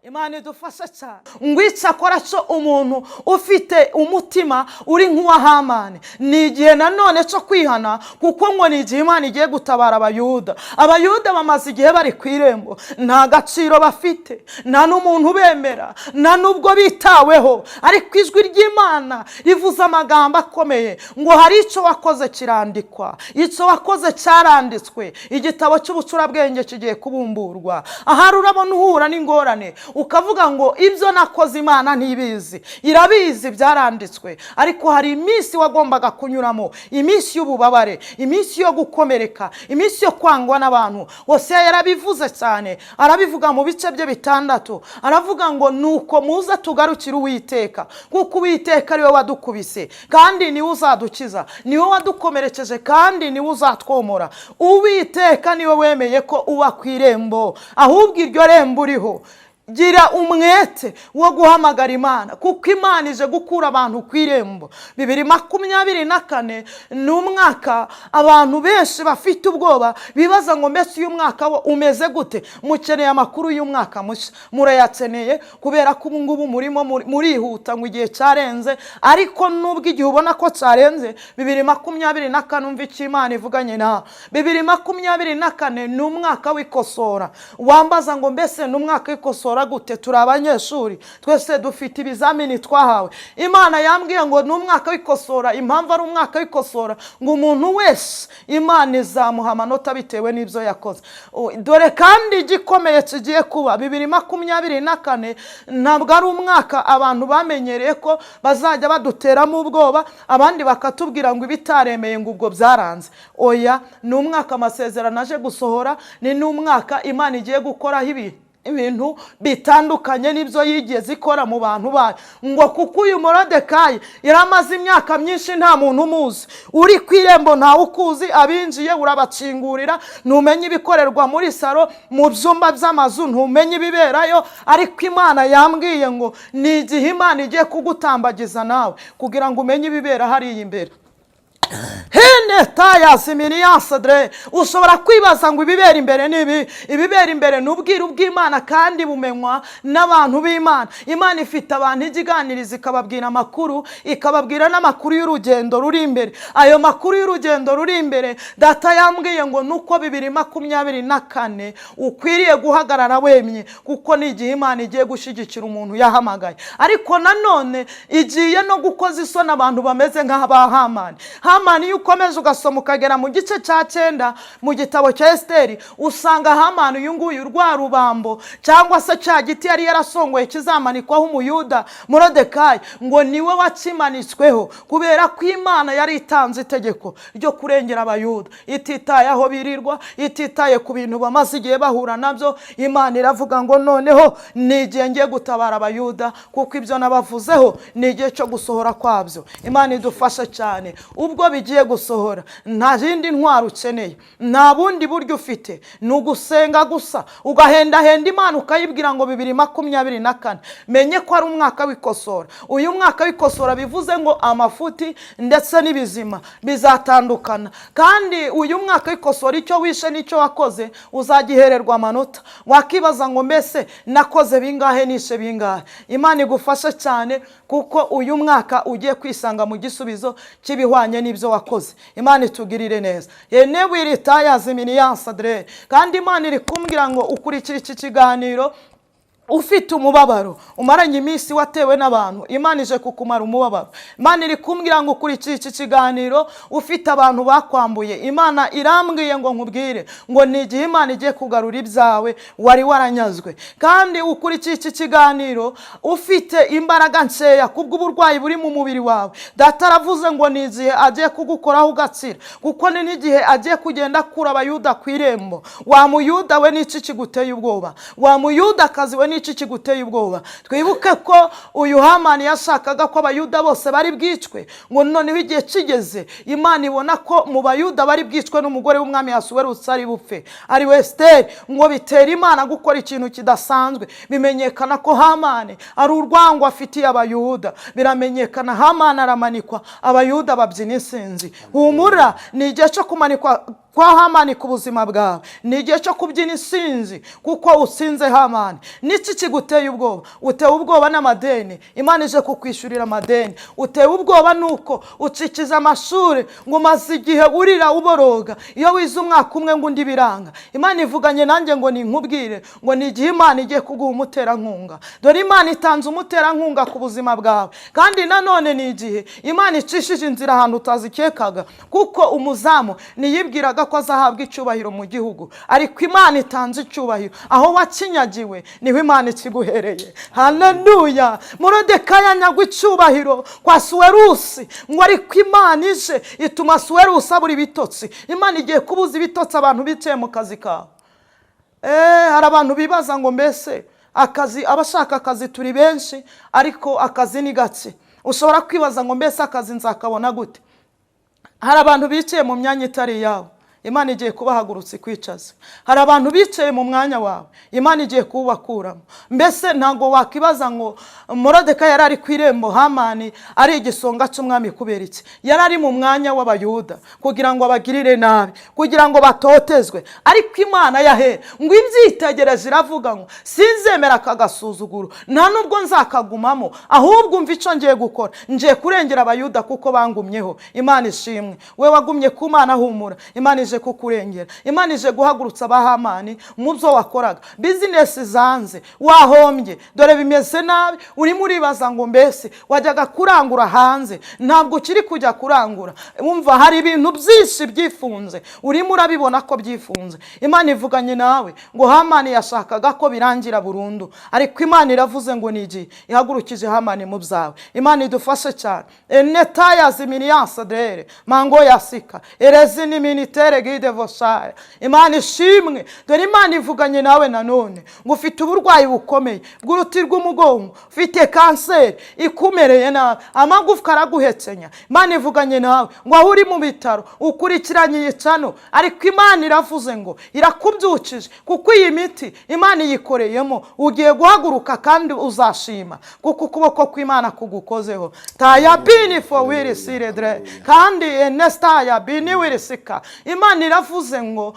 Imana idufashe cyane. Ngo icyakora cyo umuntu ufite umutima uri nk'uwa Hamani, ni igihe nanone cyo kwihana, kuko ngo ni igihe Imana igiye gutabara Abayuda. Abayuda bamaze igihe bari ku irembo, nta gaciro bafite, nta n'umuntu ubemera, nta n'ubwo bitaweho. Ariko ijwi ry'Imana rivuze amagambo akomeye ngo hari icyo wakoze kirandikwa, icyo wakoze cyaranditswe, igitabo cy'ubucurabwenge kigiye kubumburwa. Ahari urabona uhura n'ingorane ukavuga ngo ibyo nakoze Imana ntibizi, irabizi, byaranditswe. Ariko hari iminsi wagombaga kunyuramo, iminsi y'ububabare, iminsi yo gukomereka, iminsi yo kwangwa n'abantu. Hoseya yarabivuze cyane, arabivuga mu bice bye 6, aravuga ngo nuko muze tugarukire Uwiteka, kuko Uwiteka ariwe wadukubise kandi niwe uzadukiza, niwe wadukomerekeje kandi niwe uzatwomora. Uwiteka niwe wemeye ko uba ku irembo, ahubwo iryo rembo uriho gira umwete wo guhamagara Imana, kuko Imana ije gukura abantu ku irembo. 2024 ni umwaka abantu benshi bafite ubwoba, bibaza ngo mbese uyu mwaka wo umeze gute? Mukeneye amakuru y'umwaka mushya, murayakeneye, kubera ko ubu ngubu murimo murihuta ngo igihe cyarenze. Ariko nubwo igihe ubona ko cyarenze, 2024, umva icyo Imana ivuganye nawe. 2024 ni umwaka w'ikosora. Wambaza ngo mbese ni umwaka w'ikosora gute? Turi abanyeshuri twese, dufite ibizamini twahawe. Imana yambwiye ngo ni umwaka w'ikosora. Impamvu ari umwaka w'ikosora, ngo umuntu wese Imana izamuha amanota bitewe n'ibyo yakoze. Dore kandi igikomeye kigiye kuba 2024, ntabwo ari umwaka abantu bamenyereye ko bazajya baduteramo ubwoba, abandi bakatubwira ngo ibitaremeye ngo ubwo byaranze. Oya, ni umwaka amasezerano aje gusohora, ni n'umwaka Imana igiye gukoraho ibintu bitandukanye n'ibyo yigeze ikora mu bantu bayo. Ngo kuko uyu Morodekayi yari amaze imyaka myinshi nta muntu umuzi, uri ku irembo ntawe ukuzi, abinjiye urabakingurira, ntumenye ibikorerwa muri saro, mu byumba by'amazu ntumenye ibiberayo. Ariko Imana yambwiye ngo ni igihe Imana igiye kugutambagiza nawe kugira ngo umenye ibibera hariya imbere. Hene tayazimiriyansadre. Ushobora kwibaza ngo ibibera imbere ni ibi? Ibibera imbere ni ubwiru bw'Imana kandi bumenywa n'abantu b'Imana. Imana ifite abantu ijya iganiriza, ikababwira amakuru, ikababwira n'amakuru y'urugendo ruri imbere. Ayo makuru y'urugendo ruri imbere, Data yambwiye ngo nuko 2024 ukwiriye guhagarara wemye, kuko ni igihe Imana igiye gushyigikira umuntu yahamagaye. Ariko nanone igiye no gukoza isoni abantu bameze nk'aba Hamani. Hamani, iyo ukomeje ugasoma ukagera mu gice cya 9 mu gitabo cya Esiteri, usanga Hamani uyu nguyu, rwa rubambo cyangwa se cya giti yari yarasongoye kizamanikwaho Umuyuda Morodekayi, ngo niwe wakimanitsweho, kubera ko Imana yari itanze itegeko ryo kurengera Abayuda, ititaye aho birirwa, ititaye ku bintu bamaze igihe bahura nabyo. Imana iravuga ngo noneho ni igihe ngiye gutabara Abayuda, kuko ibyo nabavuzeho ni igihe cyo gusohora kwabyo. Imana idufashe cyane. Ubwo bigiye gusohora, nta yindi ntwaro ukeneye, nta bundi buryo ufite, ni ugusenga gusa, ugahendahenda Imana, ukayibwira ngo 2024 menye ko ari umwaka w'ikosora. Uyu mwaka w'ikosora bivuze ngo amafuti ndetse n'ibizima bizatandukana. Kandi uyu mwaka w'ikosora, icyo wishe n'icyo wakoze uzagihererwa amanota. Wakibaza ngo mbese nakoze bingahe, nishe bingahe? Imana igufashe cyane, kuko uyu mwaka ugiye kwisanga mu gisubizo cy'ibihwanye n'ibyo wakoze. Imana itugirire neza. Yenewiritayaziminiyansadre. Kandi Imana iri kumbwira ngo ukurikire iki kiganiro ufite umubabaro umaranye iminsi watewe n'abantu, Imana ije kukumara umubabaro. Imana iri kumbwira ngo ukurikire iki kiganiro ufite abantu bakwambuye, Imana irambwiye ngo nkubwire ngo ni igihe Imana igiye kugarura ibyawe wari waranyazwe. Kandi ukurikiye iki kiganiro ufite imbaraga nkeya kubw'uburwayi buri mu mubiri wawe, Data aravuze ngo ni igihe agiye kugukoraho ugakira, kuko ni n'igihe agiye kugenda akura Abayuda ku irembo. Wa Muyuda we, n'iki kiguteye ubwoba? Wa Muyudakazi we, n'iki kiguteye ubwoba? Twibuke ko uyu Hamani yashakaga ko Abayuda bose bari bwicwe, ngo noneho igihe kigeze Imana ibona ko mu Bayuda bari bwicwe n'umugore w'umwami Ahasuwerusi ari bupfe, ari we Esiteri, ngo bitera Imana gukora ikintu kidasanzwe. Bimenyekana ko Hamani ari urwango afitiye Abayuda, biramenyekana, Hamani aramanikwa, Abayuda babyina insinzi. Humura, ni igihe cyo kumanikwa kwa Hamani ku buzima bwawe, ni igihe cyo kubyina insinzi kuko utsinze Hamani. N'iki kiguteye ubwoba? Utewe ubwoba n'amadeni, Imana ije kukwishyurira amadeni. Utewe ubwoba nuko ucikiza amashuri, ngo umaze igihe urira uboroga, iyo wize umwaka umwe ngo undi biranga. Imana ivuganye nanjye ngo ninkubwire ngo ni igihe Imana igiye kuguha umuterankunga. Dore Imana itanze umuterankunga ku buzima bwawe. Kandi nanone ni igihe Imana icishije inzira ahantu utazikekaga, kuko umuzamu niyibwiraga ko azahabwa icyubahiro mu gihugu, ariko Imana itanze icyubahiro aho wakinyagiwe, niho Imana ikiguhereye. Haleluya! Morodekayi anyagwa icyubahiro kwa Suwerusi, ngo ariko Imana ije ituma Suwerusi abura ibitotsi. Imana igiye kubuza ibitotsi abantu bicaye mu kazi kawe. Hari abantu bibaza ngo mbese akazi, abashaka akazi turi benshi, ariko akazi ni gake. Ushobora kwibaza ngo mbese akazi nzakabona gute? Hari abantu bicaye mu myanya itari iyabo, Imana igiye kubahagurutsa ikwicaza. Hari abantu bicaye mu mwanya wawe, Imana igiye kuwubakuramo. Mbese ntabwo wakwibaza ngo Morodekayi yari ari ku irembo, Hamani ari igisonga cy'umwami, kubera iki? Yari ari mu mwanya w'Abayuda kugira ngo abagirire nabi, kugira ngo batotezwe. Ariko Imana yahera ngo ibyitegereze iravuga ngo sinzemera aka gasuzuguro, nta nubwo nzakagumamo, ahubwo umva icyo ngiye gukora, ngiye kurengera Abayuda kuko bangumyeho. Imana ishimwe. We wagumye ku Mana, humura, Imana ije kukurengera. Imana ije guhagurutsa abahamani mu byo wakoraga. Bizinesi zanze, wahombye, dore bimeze nabi, urimo uribaza ngo mbese wajyaga kurangura hanze, ntabwo ukiri kujya kurangura. Wumva hari ibintu byinshi byifunze, urimo urabibona ko byifunze. Imana ivuganye nawe ngo Hamani yashakaga ko birangira burundu, ariko Imana iravuze ngo ni igihe ihagurukije Hamani mu byawe. Imana idufashe cyane. Enetaya ziminiyanse dere mango yasika erezi ni minitere gide voshaya. Imana ishimwe. Dore Imana ivuganye nawe nanone ngo ufite uburwayi bukomeye bw'uruti rw'umugongo, ufite kanseri ikumereye nabi, amagufwa araguhekenya. Imana ivuganye nawe ngo aho uri mu bitaro ukurikiranye iyicano, ariko Imana iravuze ngo irakubyukije, kuko iyi miti Imana iyikoreyemo, ugiye guhaguruka kandi uzashima kuko ukuboko kw'Imana kugukozeho. Taya bini fo wiri siredre kandi enesitaya bini wirisika. Imana iravuze ngo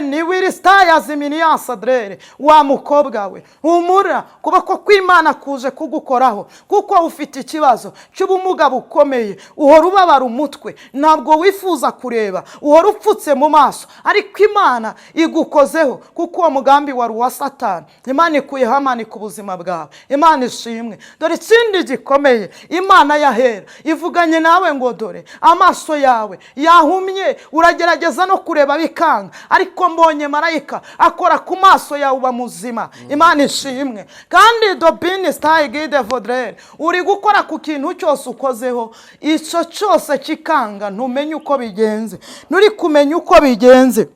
ni wirisitaya ziminiyansadrere, wa mukobwa we humura, kuboko kw'Imana kuje kugukoraho, kuko ufite ikibazo cy'ubumuga bukomeye, uhora ubabara umutwe, ntabwo wifuza kureba, uhora upfutse mu maso, ariko Imana igukozeho kuko uwo mugambi wari uwa Satani. Imana ikuye Hamani ku buzima bwawe. Imana ishimwe. Dore ikindi gikomeye, Imana yahera ivuganye nawe ngo dore amaso yawe yahumye, uragerageza no kureba bikanga, ariko mbonye marayika akora ku maso yawe uba muzima. Imana ishimwe. Kandi dobini sitayi gide vodrere, uri gukora ku kintu cyose ukozeho, icyo cyose kikanga, ntumenye uko bigenze, nturi kumenya uko bigenze,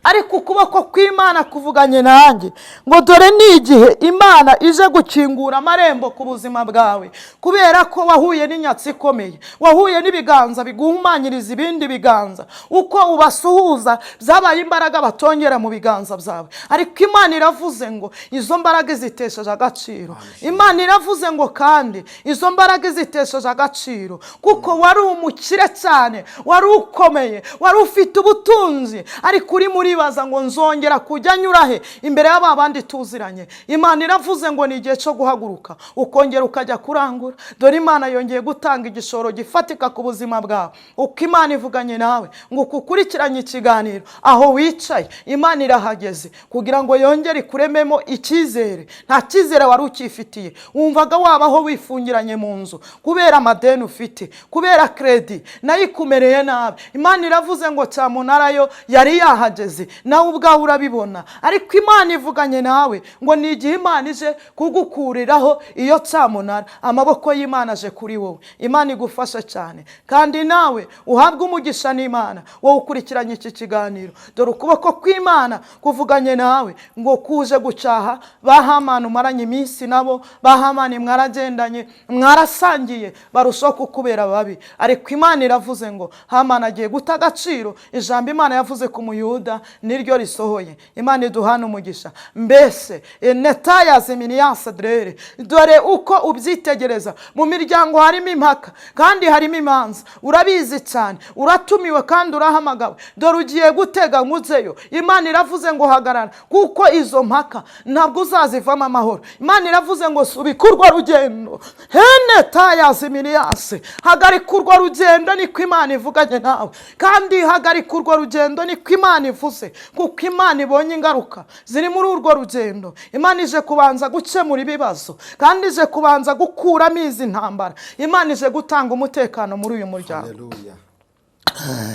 ariko ukuboko kw'Imana kuvuganye nanjye ngo dore ni igihe Imana ije gukingura amarembo ku buzima bwawe, kubera ko wahuye n'inyatsi ikomeye, wahuye n'ibiganza biguhumanyiriza ibindi biganza, uko ubasuhuza byabaye imbaraga batongera mu biganza byawe. Ariko Imana iravuze ngo izo mbaraga izitesheje agaciro. Imana iravuze ngo kandi izo mbaraga izitesheje agaciro, kuko wari umukire cyane, wari ukomeye, wari ufite ubutunzi, ariko urimo uribaza ngo nzongera kujya nyura he imbere y'aba bandi tuziranye. Imana iravuze ngo ni igihe cyo guhaguruka ukongera ukajya kurangura. Dore Imana yongeye gutanga igishoro gifatika ku buzima bwawe. Uko Imana ivuganye nawe ngo ukukurikiranye ikiganiro aho wicaye, Imana irahageze kugira ngo yongere ikurememo icyizere. Nta cyizere wari ukifitiye, wumvaga wabaho wifungiranye mu nzu kubera amadeni ufite, kubera kredi nayo ikumereye nabi. Imana iravuze ngo cyamunara yo yari yahageze. Urabizi, nawe ubwawe urabibona. Ariko Imana ivuganye nawe ngo ni igihe Imana ije kugukuriraho iyo cyamunara. Amaboko y'Imana aje kuri wowe. Imana igufasha cyane, kandi nawe uhabwe umugisha n'Imana, wowe ukurikiranye iki kiganiro. Dore ukuboko kw'Imana kuvuganye nawe ngo kuje gucaha ba Hamani umaranye iminsi nabo, ba Hamani mwaragendanye, mwarasangiye, barushaho kukubera babi. Ariko Imana iravuze ngo Hamani agiye guta agaciro. Ijambo Imana yavuze ku Muyuda niryo risohoye. Imana iduhana umugisha. Mbese netayaziminiyase, dore uko ubyitegereza mu miryango harimo impaka kandi harimo imanza, urabizi cyane, uratumiwe kandi urahamagawe. Dore ugiye gutega nkuzeyo. Imana iravuze ngo hagarara, kuko izo mpaka ntabwo uzazivamo amahoro. Imana iravuze ngo subika urwo rugendo, henetayaziminiyase, hagarika urwo rugendo, niko Imana ivuganye nawe. Kandi hagarika urwo rugendo, niko Imana ivuze, kuko Imana ibonye ingaruka ziri muri urwo rugendo. Imana ije kubanza gukemura ibibazo, kandi ije kubanza gukuramo izi ntambara. Imana ije gutanga umutekano muri uyu muryango. Haleluya.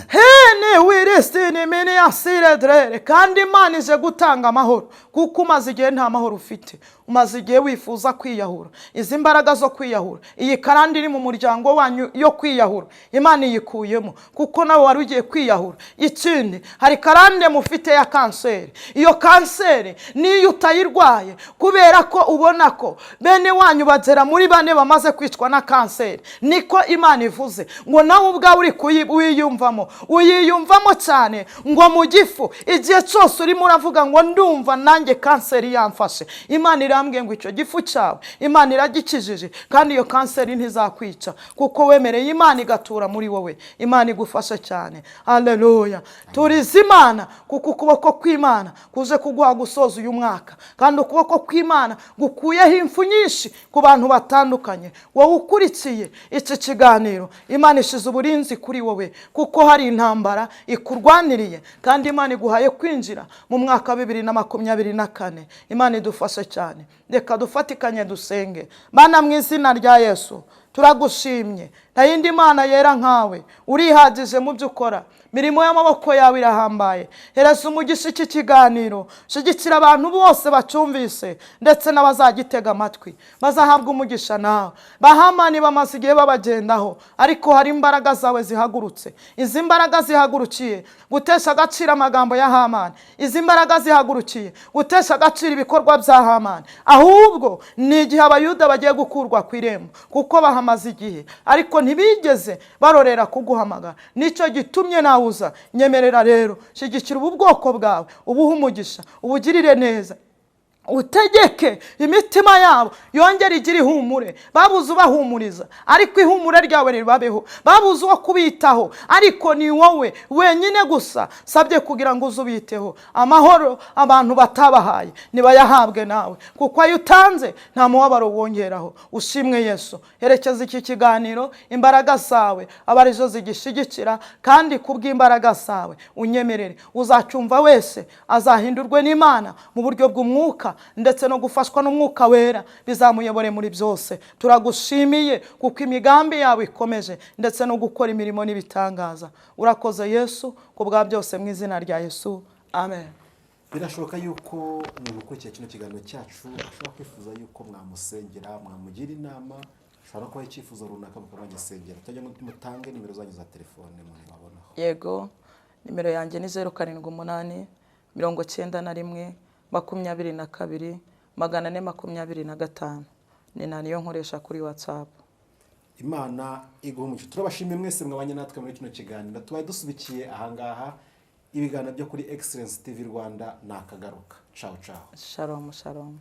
Hene wirisitini miniyasiredrere. Kandi Imana ije gutanga amahoro, kuko umaze igihe nta mahoro ufite, umaze igihe wifuza kwiyahura. Izi mbaraga zo kwiyahura, iyi karande iri mu muryango wanyu yo kwiyahura, Imana iyikuyemo, kuko nawe wari ugiye kwiyahura. Ikindi, hari karande mufite ya kanseri. Iyo kanseri niyo utayirwaye, kubera ko ubona ko bene wanyu bagera muri bane bamaze kwicwa na kanseri, niko Imana ivuze ngo nawe ubwawe uri wiyumvamo, uyiyumvamo cyane, ngo mu gifu igihe cyose urimo uravuga ngo ndumva nanjye kanseri yamfashe. Imana irambwiye ngo icyo gifu cyawe Imana iragikijije, kandi iyo kanseri ntizakwica, kuko wemereye Imana igatura muri wowe. Imana igufashe cyane. Haleluya. Turize Imana, kuko ukuboko kw'Imana kuze kuguha gusoza uyu mwaka, kandi ukuboko kw'Imana gukuyeho impfu nyinshi ku bantu batandukanye. Wowe ukurikiye iki kiganiro, Imana ishize uburinzi kuri wowe, kuko hari intambara ikurwaniriye, kandi Imana iguhaye kwinjira mu mwaka wa 2024. Imana idufashe cyane. Reka dufatikanye dusenge. Mana, mu izina rya Yesu, turagushimye. Nta yindi Mana yera nkawe, urihagije mu byo ukora, mirimo y'amaboko yawe irahambaye. Hereza umugisha iki kiganiro, shyigikira abantu bose bacyumvise ndetse n'abazagitega amatwi, bazahabwa umugisha nawe. Bahamani bamaze igihe babagendaho, ariko hari imbaraga zawe zihagurutse. Izi mbaraga zihagurukiye gutesha agaciro amagambo ya Hamani, izi mbaraga zihagurukiye gutesha agaciro ibikorwa bya Hamani. Ahubwo ni igihe Abayuda bagiye gukurwa ku irembo, kuko bahamaze igihe ariko ntibigeze barorera kuguhamagara. Nicyo gitumye nawe uza. Nyemerera rero, shyigikira ubu bwoko bwawe, ubuhe umugisha, ubugirire neza, utegeke imitima yabo yongere igire ihumure. Babuze ubahumuriza, ariko ihumure ryawe ribabeho. Babuze uwo kubitaho, ariko ni wowe wenyine gusa sabye kugira ngo uze ubiteho. Amahoro abantu batabahaye nibayahabwe nawe, kuko ayo utanze nta mubabaro wongeraho. Ushimwe Yesu. Herekeza iki kiganiro, imbaraga zawe aba arizo zigishyigikira, kandi kubw'imbaraga zawe unyemerere uzacyumva wese azahindurwe n'Imana mu buryo bw'umwuka ndetse no gufashwa n'Umwuka Wera, bizamuyobore muri byose. Turagushimiye kuko imigambi yawe ikomeje, ndetse no gukora imirimo n'ibitangaza. Urakoze Yesu ku bwa byose, mu izina rya Yesu, amen. Birashoboka yuko umuntu ukurikiye kino kiganiro cyacu ashobora kwifuza yuko mwamusengera, mwamugira inama, ashobora no kubaha icyifuzo runaka mukaba mwagisengera. Tujya mutange nimero zanyu za telefone umuntu babonaho. Yego, nimero yanjye ni 078 91 22 425. Ni na niyo nkoresha kuri WhatsApp. Imana iguha umugisha. Turabashimiye mwese mwabanye natwe muri kino kiganiro. Tubaye dusubikiye ahangaha. Ibiganiro byo kuri Excellence TV Rwanda ni akagaruka. Ciao ciao. Shalom shalom.